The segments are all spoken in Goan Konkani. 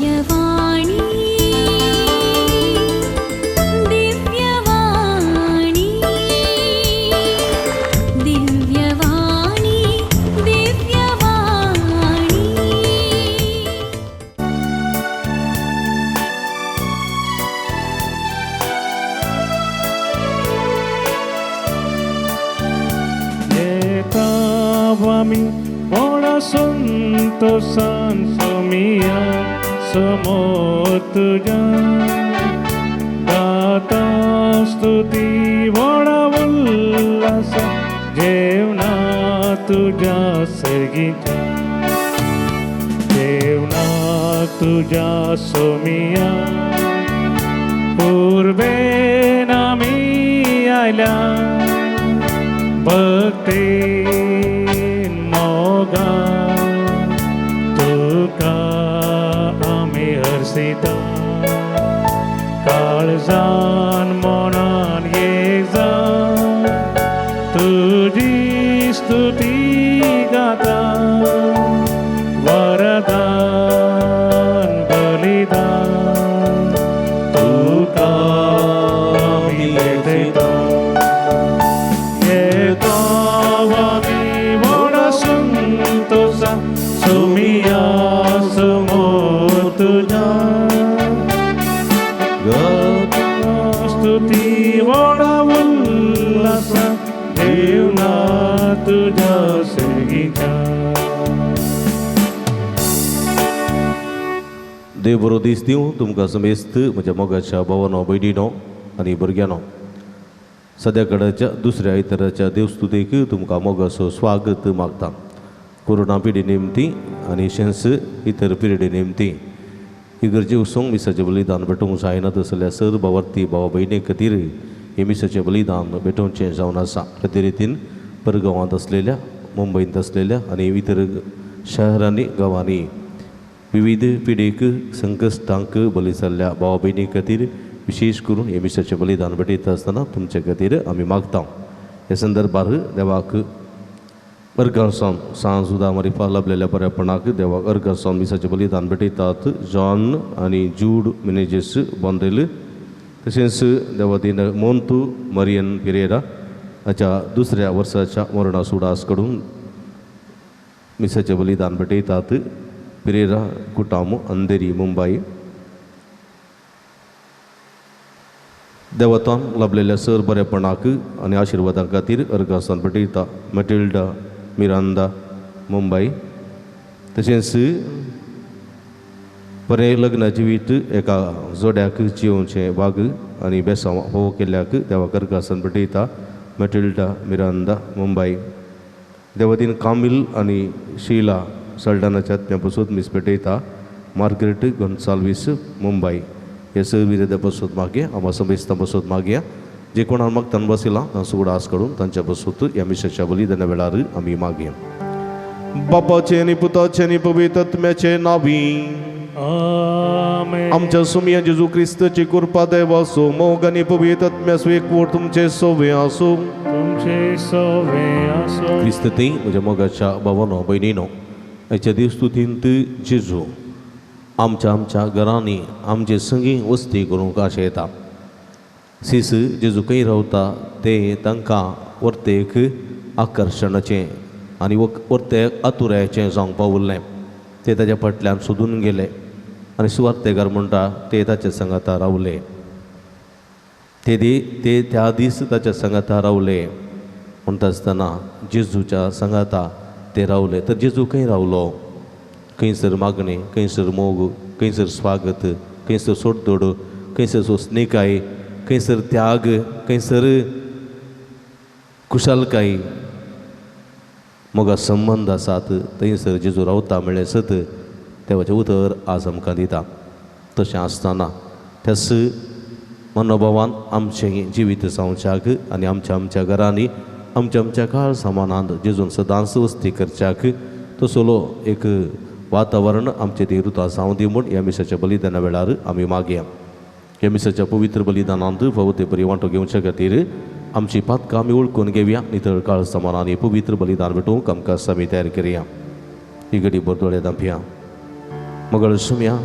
दिव्यवाणी दिव्यवाणी दिव्यवाणी दिव्यवाणी। येतावामी व्हडा संतोषान सोमिया समोर तुज्या गाता स्तुती व्हडा उल्हासा जेवणा तुज्या सर्गीच्या जेवणा तुज्या सोमिया पूर्वेन आमी आयल्या भक्तीन मोगा तुका आमी हर्षिता काळजान मनान एक जावन तुजी स्तुती गाता वरदान बलिदान तुका आमी भेटयता। येतावामी व्हडा संतोषा सोमिया समोर तुज्या स्तुती व्हडा उल्हासा जेवणा तुज्या सेगीच्या। देव बरो दीस दिवं तुमकां समेस्त म्हज्या मोगाच्या भावानो भयणीनो आनी भुरग्यांनो। सद्या कडाच्या दुसऱ्या आयताराच्या देवस्तुतीक तुमकां मोगाचो स्वागत मागता। कोरोना पिढी निमती आनी शेंस इतर पिरियडी निमती इगर्जे वचूंक मिसाचें बलिदान भेटोवंक जायना तसल्या सर भावार्थी भावा भयणी खातीर हें मिसाचें बलिदान भेटोवचें जावन आसा। ते रितीन परगांवांत आसलेल्या, मुंबयंत आसलेल्या आनी इतर शहरांनी गांवांनी विविध पिडेक संकश्टांक बली जाल्ल्या भावा भयणी खातीर विशेष करून हे मिसाचें बलिदान भेटयता आसतना तुमचे खातीर आमी मागता। ह्या संदर्भार देवाक अर्गासावन सांज सुद्दां मारिफा लाभलेल्या बऱ्यापणाक देवाक अर्गासावन मिसाचें बलिदान भेटयतात जॉन आनी जूड मिनेजीस बोंदेल, तशेंच देवादीन मोंतू मरियन पिरेरा हाच्या दुसऱ्या वर्साच्या मरणा सुडास कडून मिसाचें बलिदान भेटयतात पिरेरा कुटाम अंधेरी मुंबई। देवतान लाभलेल्या सर बरेपणाक आनी आशिर्वादां खातीर अर्गासान भेटयता मॅटिल्डा मिरांदा मुंबई। तशेंच बरें लग्न जिवीत एका जोड्याक जियोवचें वाग आनी बेसांव फोव केल्ल्याक देवाक अर्गासान भेटयता मॅटिल्डा मिरांदा मुंबई। देवादीन कामील आनी शीला सल्डानाच्या आत्म्या पसून मीस भेटयता मार्गरेट गोन्साल्वीस मुंबई। हे सर विरोधा पसून मागया आमा समेस्तां पसून मागया जे कोणाक मागतान बसयलां तांचो उगडास काडून तांच्या पसून ह्या मिसाच्या बलिदाना वेळार आमी मागया। बापाचें आनी पुताचें आनी पवित्र आत्म्याचें नांवी आमेन। आमच्या सुमया जेजू क्रिस्ताची कृपा देवाचो मोग आनी पवित्र आत्म्याचो एकवट तुमचे सोवे आसूं। तुमचे सोवे आसूं। क्रिस्त ती म्हज्या मोगाच्या भावानो भयणीनो आयच्या देवस्तुतींत जेजू आमच्या आमच्या घरांनी आमचे संगी वस्ती करूंक आशें येता। सीस जेजू खंय रावता ते तांकां वर्तेक आकर्शणाचें आनी वर्तेक आतुरायेचें जावंक पावुल्लें। ते ताज्या फाटल्यान सोदून गेले आनी सुवार्तेकार म्हणटा ते ताच्या सांगाता रावले। ते ते त्या दीस ताच्या सांगाता रावले म्हणटा आसतना जेजूच्या सांगाता ते रावले। तर जेजू खंय रावलो? खंयसर मागणें, खंयसर मोग, खंयसर स्वागत, खंयसर सोडतोड, खंयसर सोंसणीकाय, खंयसर त्याग, खंयसर कुशालकाय, मोगा संबंद आसात थंयसर जेजू रावता म्हळ्ळें सत देवाचें उतर आज आमकां दिता। तशें आसतना त्याच मनोभावान आमचें जिवीत जावच्याक आनी आमच्या आमच्या घरांनी आमच्या आमच्या काळ सामानांत जेजून सदांच वस्ती करच्याक तसलो एक वातावरण आमचें ती रुता जावं दी म्हूण ह्या मिसाच्या बलिदाना वेळार आमी मागया। ह्या मिसाच्या पवित्र बलिदानांत फावो ते बरी वांटो घेवच्या खातीर आमची पातकां आमी वळखून घेवया, नितळ काळ सामान आनी पवित्र बलिदान भेटोवंक आमकां आमी तयार करया। ही घडी भर दोळे धांपया। मगळ सुमया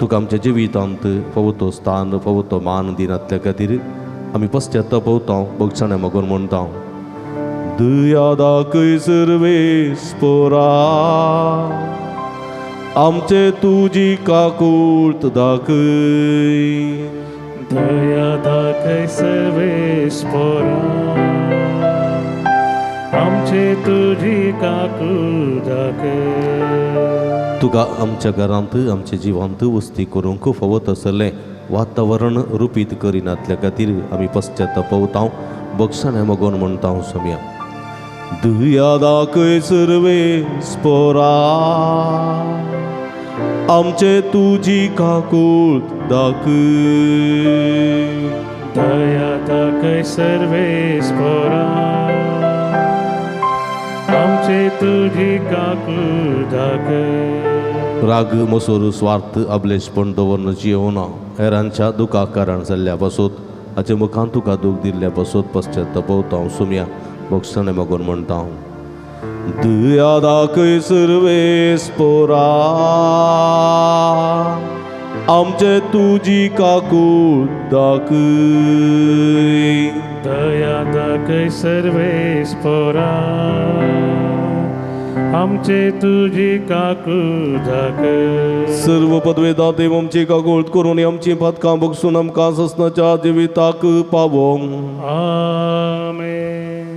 तुका आमच्या जिवितांत फावो तो स्थान, फावो तो मान दिनातल्या खातीर आमी पश्चाताप पवता, बगसाणे मागून म्हणटा. दया दाखय सर्वेस्पोरा, आमचे तुजी काकूळत दाखय. दया दाखय सर्वेस्पोरा, आमचे तुजी काकूळ दाखय. तुका आमच्या घरांत आमच्या जिवांत वस्ती करूंक फावो तसलें वातावरण रुपीत करिनातल्या खातीर आमी पश्चाताप पवता, बक्षाणे मागून म्हणटा सोम्या. दया दाखय सर्वेस्पोरा, आमचे तुजी काकूळ दाखय. दया दाखय सर्वेस्पोरा, आमचे तुजी काकूळ दाखय. राग, मसोर, स्वार्थ, अबलेशपण दवरन जियोना हेरांच्या दुखाक कारण जाल्ल्या पासत, हाचे मुखान तुका दूख दिल्ल्या पासत पश्चाताप पवता सुम्या, बक्षाणे मागून म्हणटा. दया दाखय सर्वेस्पोरा, आमचे तुजी काकूळ दाखय. दया दाखय सर्वेस्पोरा, आमचे तुजी काकूळ दाखय. सर्व पदवेदा देव आमची काकूळ करून आमची पातकां बगसून आमकां ससनाच्या जिविताक पावोंक. आमेन.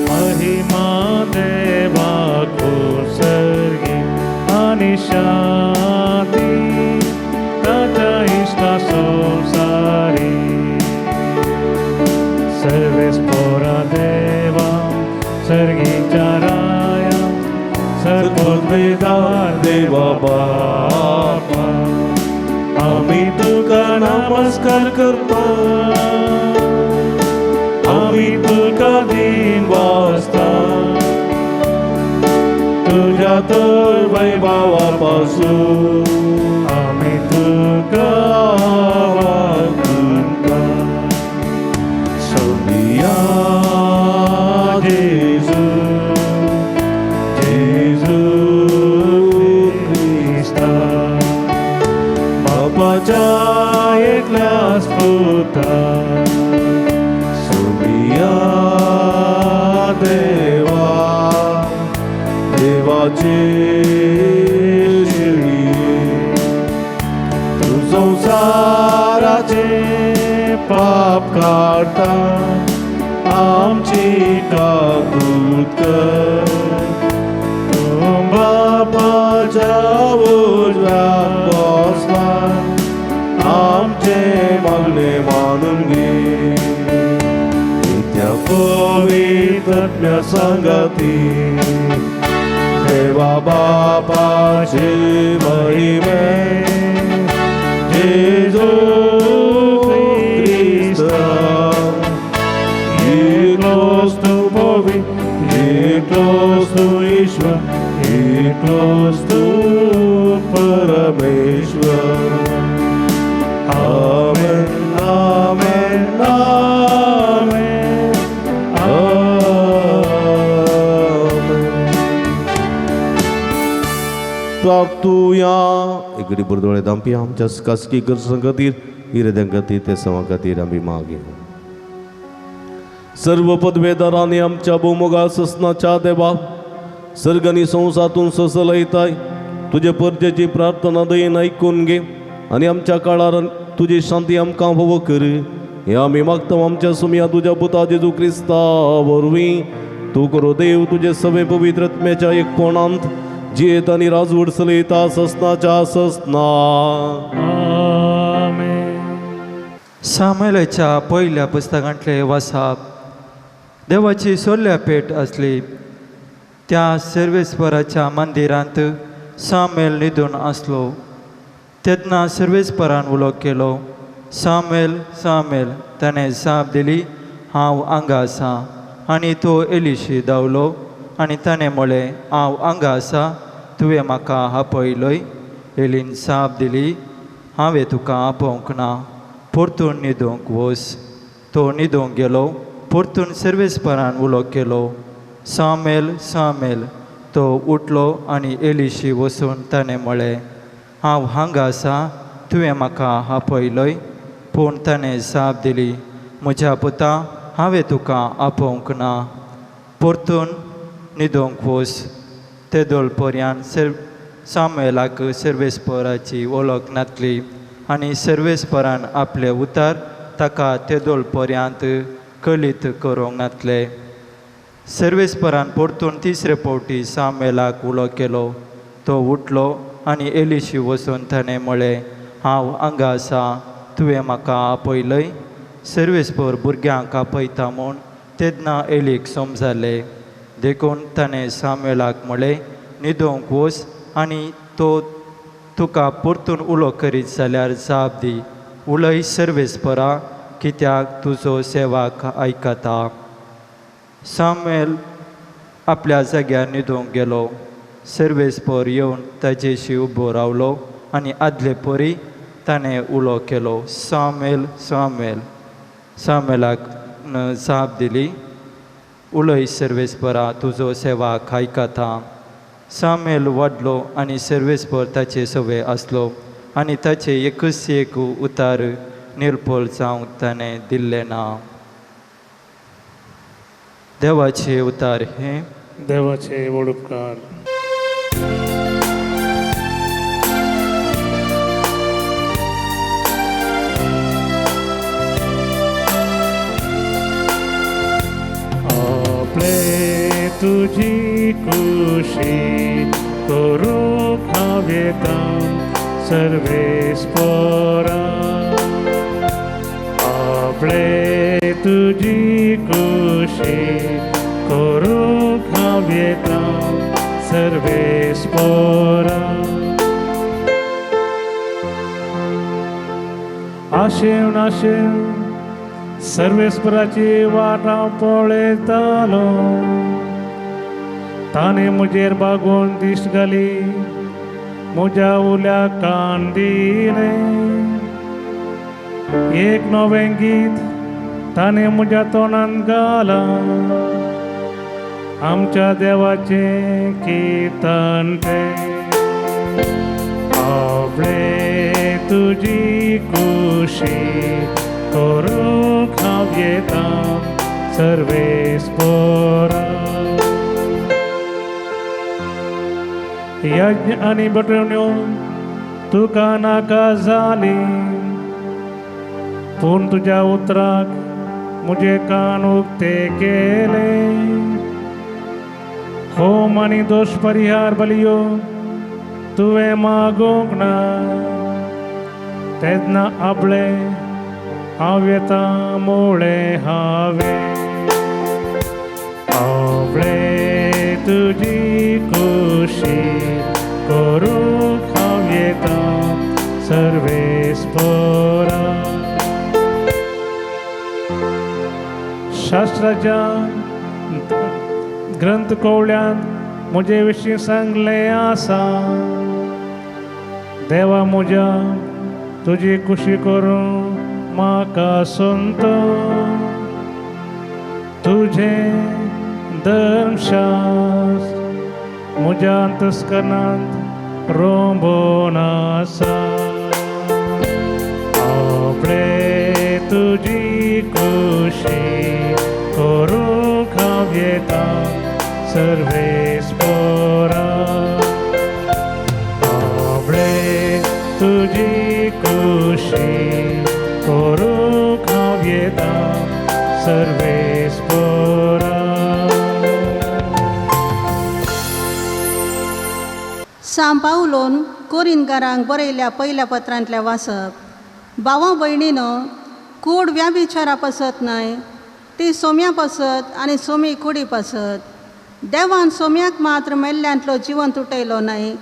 महिमा देवाक सर्गी आनी शांती ताच्या इश्टा संवसारी. सर्वेस्पोरा देवा सर्गीच्या राया, सर्वोद्वेदार देवा बापा, आमी तुका नमस्कार करता, आमी तुका दिन वाजता, तुझ्या तर वैभवा पासून आमी तुका वागता. सोबिया जेजू, जेजू क्रिस्ता, बापाच्या एकल्याच पुता, सोबिया देवा, देवाचे शिळी, तू संवसाराचे पाप काडटा, आमची काकूत कर. तूं बापाच्या उजव्याक बसला, आमचे मागणे मानून घे. नित्य पवित्र संगती देवा बापाचे महिमे, जेजू क्रिस्ता, एकलोच तूं पवित्र, एकलोच तूं ईश्वर, एकलोच तूं परमेश्वर. आमेन, आमेन, आमेन, आमेन. प्राप्तुया इकडे बुरदोळे दामपी आमच्या खासगी गरजां खातीर, इराद्यां खातीर, ते समा खातीर आमी मागीर. सर्व पदवेदारांनी आमच्या भोवमोगा ससनाच्या देवा, सर्गांनी संवसातून ससलयताय तुजे परजेची प्रार्थना दयेन आयकून घे आनी आमच्या काळार तुजी शांती आमकां फावो कर. हे आमी मागता आमच्या सुमया तुज्या पुता जेजू क्रिस्ता वरवीं. तूं करो देव तुजे सवे पवित्र आत्म्याच्या एकपणांत जियेत आनी राजवट चलयता ससनाच्या ससना. आमेन. सामुएलाच्या पयल्या पुस्तकांतले वासाप. देवाची सोल्ल्या पेट आसली. त्या सर्वेस्पराच्या मंदिरांत सामुएल न्हिदून आसलो. तेन्ना सर्वेस्परान उलो केलो, सामुएल, सामुएल. ताणें जाप दिली, हांव हांगा आसा. आनी तो एलिशी धांवलो आनी ताणें म्हळें, हांव हांगा आसा, तुवें म्हाका आपयलोय. एलीन जाप दिली, हांवें तुका आपोवंक ना, परतून न्हिदूंक वच. तो न्हिदूंक गेलो. परतून सर्वेस्परान उलो केलो, सामुएल, सामुएल. तो उठलो आनी एलिशी वचून ताणें म्हळें, हांव हांगा आसा, तुवें म्हाका आपयलोय. पूण ताणें जाप दिली, म्हज्या पुता, हांवें तुका आपोवंक ना, परतून न्हिदोंक वच. तेदोळ पर्यान सामुएलाक सर्वेस्पराची वळख नातली आनी सर्वेस्परान आपलें उतार ताका तेदोळ पर्यांत कलीत करूंक नातले. सर्वेस्परान परतून तिसरे फावटी सामुएलाक उलो केलो. तो उठलो आनी एलिशी वचून ताणें म्हळें, हांव हांगा आसा, तुवें म्हाका आपयलय. सर्वेस्पर भुरग्यांक आपयता म्हूण तेन्ना एलीक समजालें. देखून ताणें सामुएलाक म्हळें, न्हिदोंक वच आनी तो तुका परतून उलो करीत जाल्यार जाप दी, उलय सर्वेस्परा, कित्याक तुजो सेवाक आयकता. सामुएल आपल्या जाग्यार न्हिदोंक गेलो. सर्वेस्पर येवन ताजेशी उबो रावलो आनी आदले परी ताणें उलो केलो, सामुएल, सामुएल. सामुएलाक जाप दिली, उलय सर्वेस्परा, तुजो सेवाक आयकता. सामुएल वाडलो आनी सर्वेस्पर ताचे सवे आसलो आनी ताचे एकच एक उतार निर्पळ जावंक ताणें दिल्लें ना. देवाचे उतार हे देवाचे व्हड उपकार. आपले तुजी खुशी करूंक हांव येता सर्वेस्परा, आपले तुजी खुशी करूंक हांव येता सर्वेस्परा. आशेवन आशेवन सर्वेस्पराची वाट हांव पळयतालो, ताणें म्हजेर बागोवन दिश्ट घाली, म्हज्या उल्याक कान दिलें. एक नवें गीत ताणें म्हज्या तोंडान घालां, आमच्या देवाचें किर्तन तें. आपले तुजी खुशी करूंक हांव येता सर्वेस्परा. यज्ञ आनी बटवण्यो तुका नाका जाली, पूण तुज्या उतराक म्हजे कान उक्ते केले. होम आनी दोश परिहार बलियो तुवें मागूंक ना, तेन्ना आपले हांव येता म्हळें हांवें. आपले तुजी खुशी करूंक हांव येता सर्वेस्परा. शास्त्राच्या ग्रंथ कोवळ्यांत म्हजे विशीं सांगलें आसा, देवा म्हज्या तुजी खुशी करूंक म्हाका संत, तुजें धर्मशास्त्र म्हज्या अंतस्करणांत रोंबोन आसा. आपले तुजी खुशी करूंक हांव येता सर्वेस्परा, आपले तुजी खुशी करूंक हांव येता सर्वेस्परा. सांव पावलोन कोरिनकारांक बरयल्या पयल्या पत्रांतल्या वाचप. भावा भयणीनो, कूड व्याभिचारा पासत न्हय, ती सोम्या पासत आनी सोमी कुडी पासत. देवान सोम्याक मात्र मेल्ल्यांतलो जिवंत उठयलो न्हय,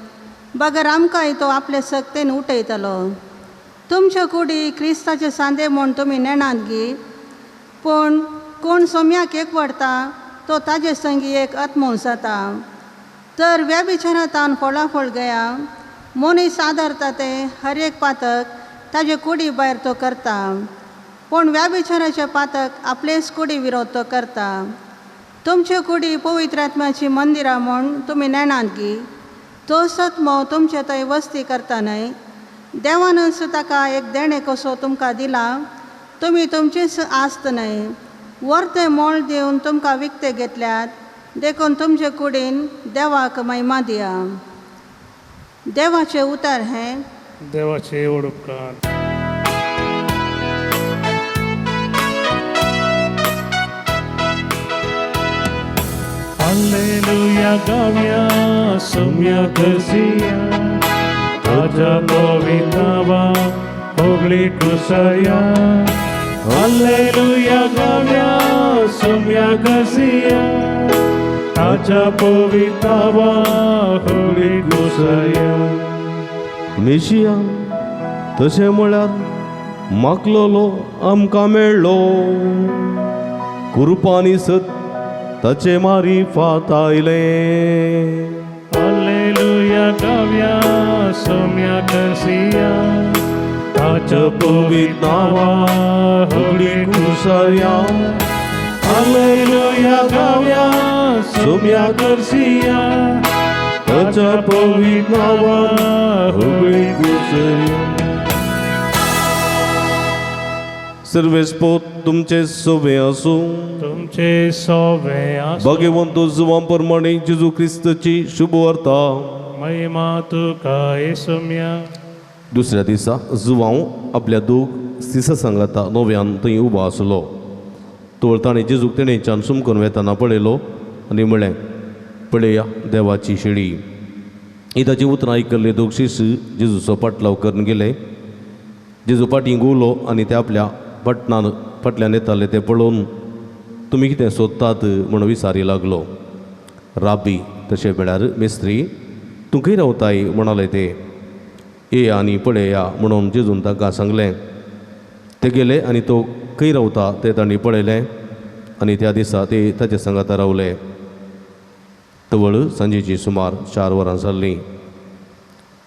बगर आमकांय तो आपले सक्तेन उठयतलो. तुमच्यो कुडी क्रिस्ताचे सांदे म्हूण तुमी नेणात गी, पूण कोण सोम्याक एकवडता तो ताजे संगी एक आत्मो जाता. तर व्यभिचारांत फळाफळ गया मनीस आदारता तें हर एक पातक ताजे कुडी भायर तो करता, पूण व्यभिचाराचें पातक आपलेच कुडी विरोध तो करता. तुमच्यो कुडी पवित्र आत्म्याची मंदिरां म्हूण तुमी नेणात गी? तो सत्मो तुमचे थंय वस्ती करता न्हय? देवानच ताका एक देणें कसो तुमकां दिला. तुमी तुमचीच आस्त न्हय, वर्तें मोल दिवन तुमकां विकते घेतल्यात. देखून तुमचे कुडीन देवाक महिमा दिया. देवाचें उतर हें. देवाचे उपकार. हालेलुया गाव्या सोम्या करसिया, ताच्या पवित्र होगळी कुसया. हालेलुया गाव्या सोम्या करसिया, ताच्या पवित्र होगळी कुसया. मेशिया तशें म्हळ्यार मागलोलो आमकां मेळ्ळो, कुरपानी सत ताचे मारिफात आयलें. हालेलुया गाव्या सोम्या करसिया, ताच्या पवित्र होगळी कुसया. हालेलुया गाव्या सोम्या करसिया, ताच्या पवित्र होगळी कुसया. सर्वेस्पोत तुमचे सोवे आसूं. तुमचे सोवे आसूं. भाग्यवंत जुवां प्रमाणे जेजू क्रिस्तची शुभवार्ता. महिमा तुका येसुम्या. दुसऱ्या दिसा जुवांव आपल्या दोग सिसा सांगाता नव्यान थंय उबो आसलो. तोळ ताणें जेजूक तेणेच्यान सुमकून वेताना पळयलो आनी म्हळें, पळया देवाची शेळी. ही ताची उतरां आयकल्ले दोग शिश जेजूचो पाटलाव करून गेले. जेजू फाटीं घुंवलो आनी ते आपल्या पटनान फाटल्यान येताले ते पळोवन तुमी कितें सोदतात म्हूण विचारी लागलो. राबी तशें म्हळ्यार मिस्त्री, तूं खंय रावताय म्हणाले ते. येया आनी पळया म्हणून जेजून तांकां सांगलें. ते गेले आनी तो खंय रावता तें तांणी पळयलें आनी त्या दिसा ते ताचे सांगाता रावले. तवळ सांजेची सुमार 4 वरां जाल्लीं.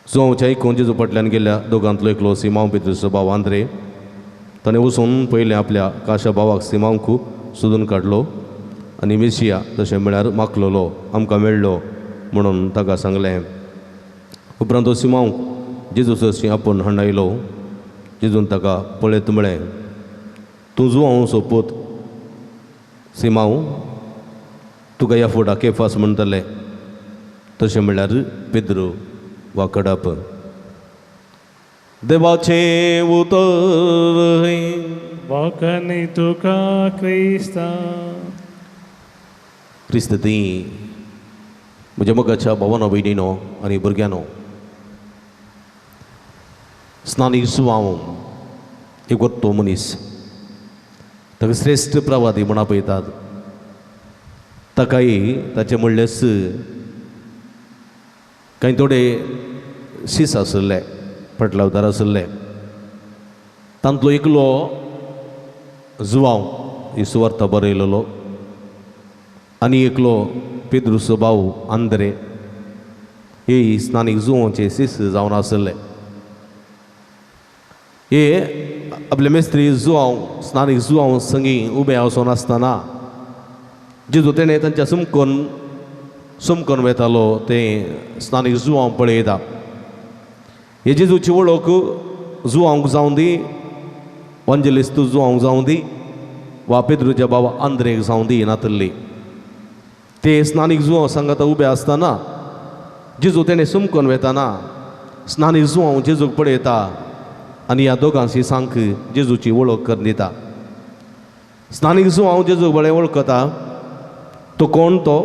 जुवांवच्या आयकून जेजू फाटल्यान गेल्ल्या दोगांतलो एकलो सिमांव पेद्रूचो भाव आंद्रे. ताणें वचून पयलें आपल्या काशा भावाक सिमांवक सोदून काडलो आनी मेशिया तशें म्हळ्यार मागलोलो आमकां मेळ्ळो म्हणून ताका सांगलें. उपरांत तो सिमांवक जेजू सरशीं आपोवन हाडून आयलो. जेजून ताका पळयत म्हळें, तूं जुवांव सोपूत सिमांव, तुका ह्या फुडा केफास म्हणटले, तशें म्हळ्यार पेद्रू वा कडप. देवाचें उतर. वाकनी तुका क्रिस्ता. क्रिस्त ती म्हज्या मोगाच्या भावानो भयणीनो आनी भुरग्यांनो, स्नानीक जुवांव एक वत्तो मनीस, ताका श्रेश्ठ प्रवादी म्हूण आपयतात. ताकाय ताचें म्हणल्यार कांय थोडे शीस आशिल्ले, पटलावदार आशिल्ले. तांतलो एकलो जुवांव ही सुवार्ता बरयलेलो आनी एकलो पेद्रूचो भाव आंद्रे हे स्नानीक जुवांचे शीस जावन आशिल्ले. हे आपले मेस्त्री जुवांव स्नानीक जुवांव संगी उबे वचून आसतना जेजू तेणें तांच्या सुमकोन सुमकोन वेतालो तें स्नानीक जुवांव पळयता. हे जेजूची वळख जुवांक जावं दी, वांजेलिस्तू जुवांक जावं दी वा पेद्रूच्या बाबा आंद्रेक जावं दी नातल्ली. ते स्नानीक जुवांव सांगाता उबे आसतना जेजू तेणें सुमकोन वेताना स्नानीक जुवांव जेजूक पळयता आनी ह्या दोगांची सांक जेजूची वळख करून दिता. स्नानीक जुवांव जेजूक बरें वळखता, तो कोण, तो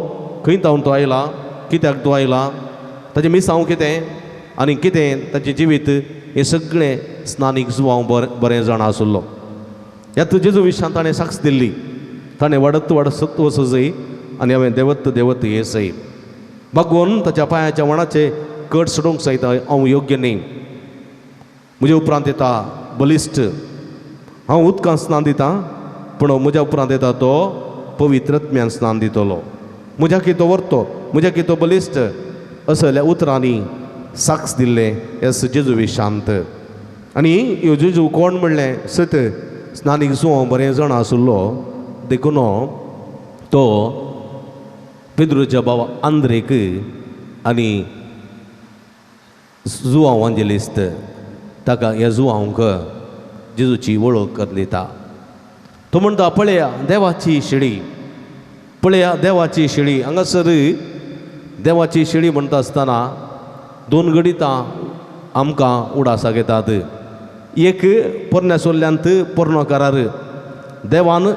खंय तावन तो आयला, कित्याक तो आयला, ताचें मिसांव कितें आनी कितें ताचें जिवीत, हें सगळें स्नानीक जुवांव बरें जाणा आशिल्लो. ह्या जेजू विशान ताणें साक्ष दिल्ली. ताणें वाडत वाडत सत वचो जाय आनी हांवें देवत देवत हे जाय बागोवन ताच्या पांयाच्या वणाचे कट सोडूंक जायता हांव योग्य न्ही. म्हज्या उपरांत येता बलिश्ट, हांव उदकान स्नान दितां पूण म्हज्या उपरांत येता तो पवित्रत्म्यान स्नान दितलो. म्हज्या कितो व्हरतो, म्हज्या कितो बलिश्ट, असल्या उतरांनी साक्ष दिल्लें एस जेजू शांत. आनी ह्यो जेजू कोण म्हणलें सत स्नानीक जुवांव बरें जाणा आशिल्लो देखून तो पेद्रूच्या बाबा आंद्रेक आनी जुवांव वांजेलिस्त ताका ह्या जुवांक जेजूची वळख करून दिता. तो म्हणटा पळया देवाची शेळी, पळया देवाची शेळी. हांगासर देवाची शेळी म्हणटा आसतना दोन गणितां आमकां उडासाक येतात. एक पोरण्या सोल्ल्यांत पोरणो करार देवान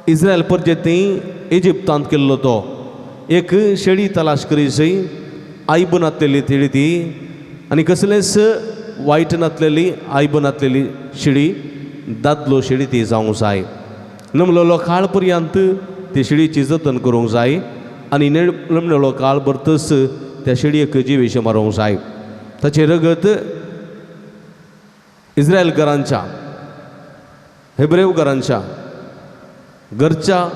इस्रायल परजेती इजिप्तांत केल्लो तो एक शेळी तलाश करीशी आयब नासलेली तेळी ती आनी कसलेंच वायट नासलेली आयब नासलेली शेळी दादलो शेळी ती जावंक जाय. नमलेलो काळ पर्यंत ती शेळीची जतन करूंक जाय आनी नमलेलो काळ भरतच त्या शेळयेक जिवेशें मारूंक जाय. ताचें रगत इस्रायलकारांच्या हेब्रेवकारांच्या घरच्या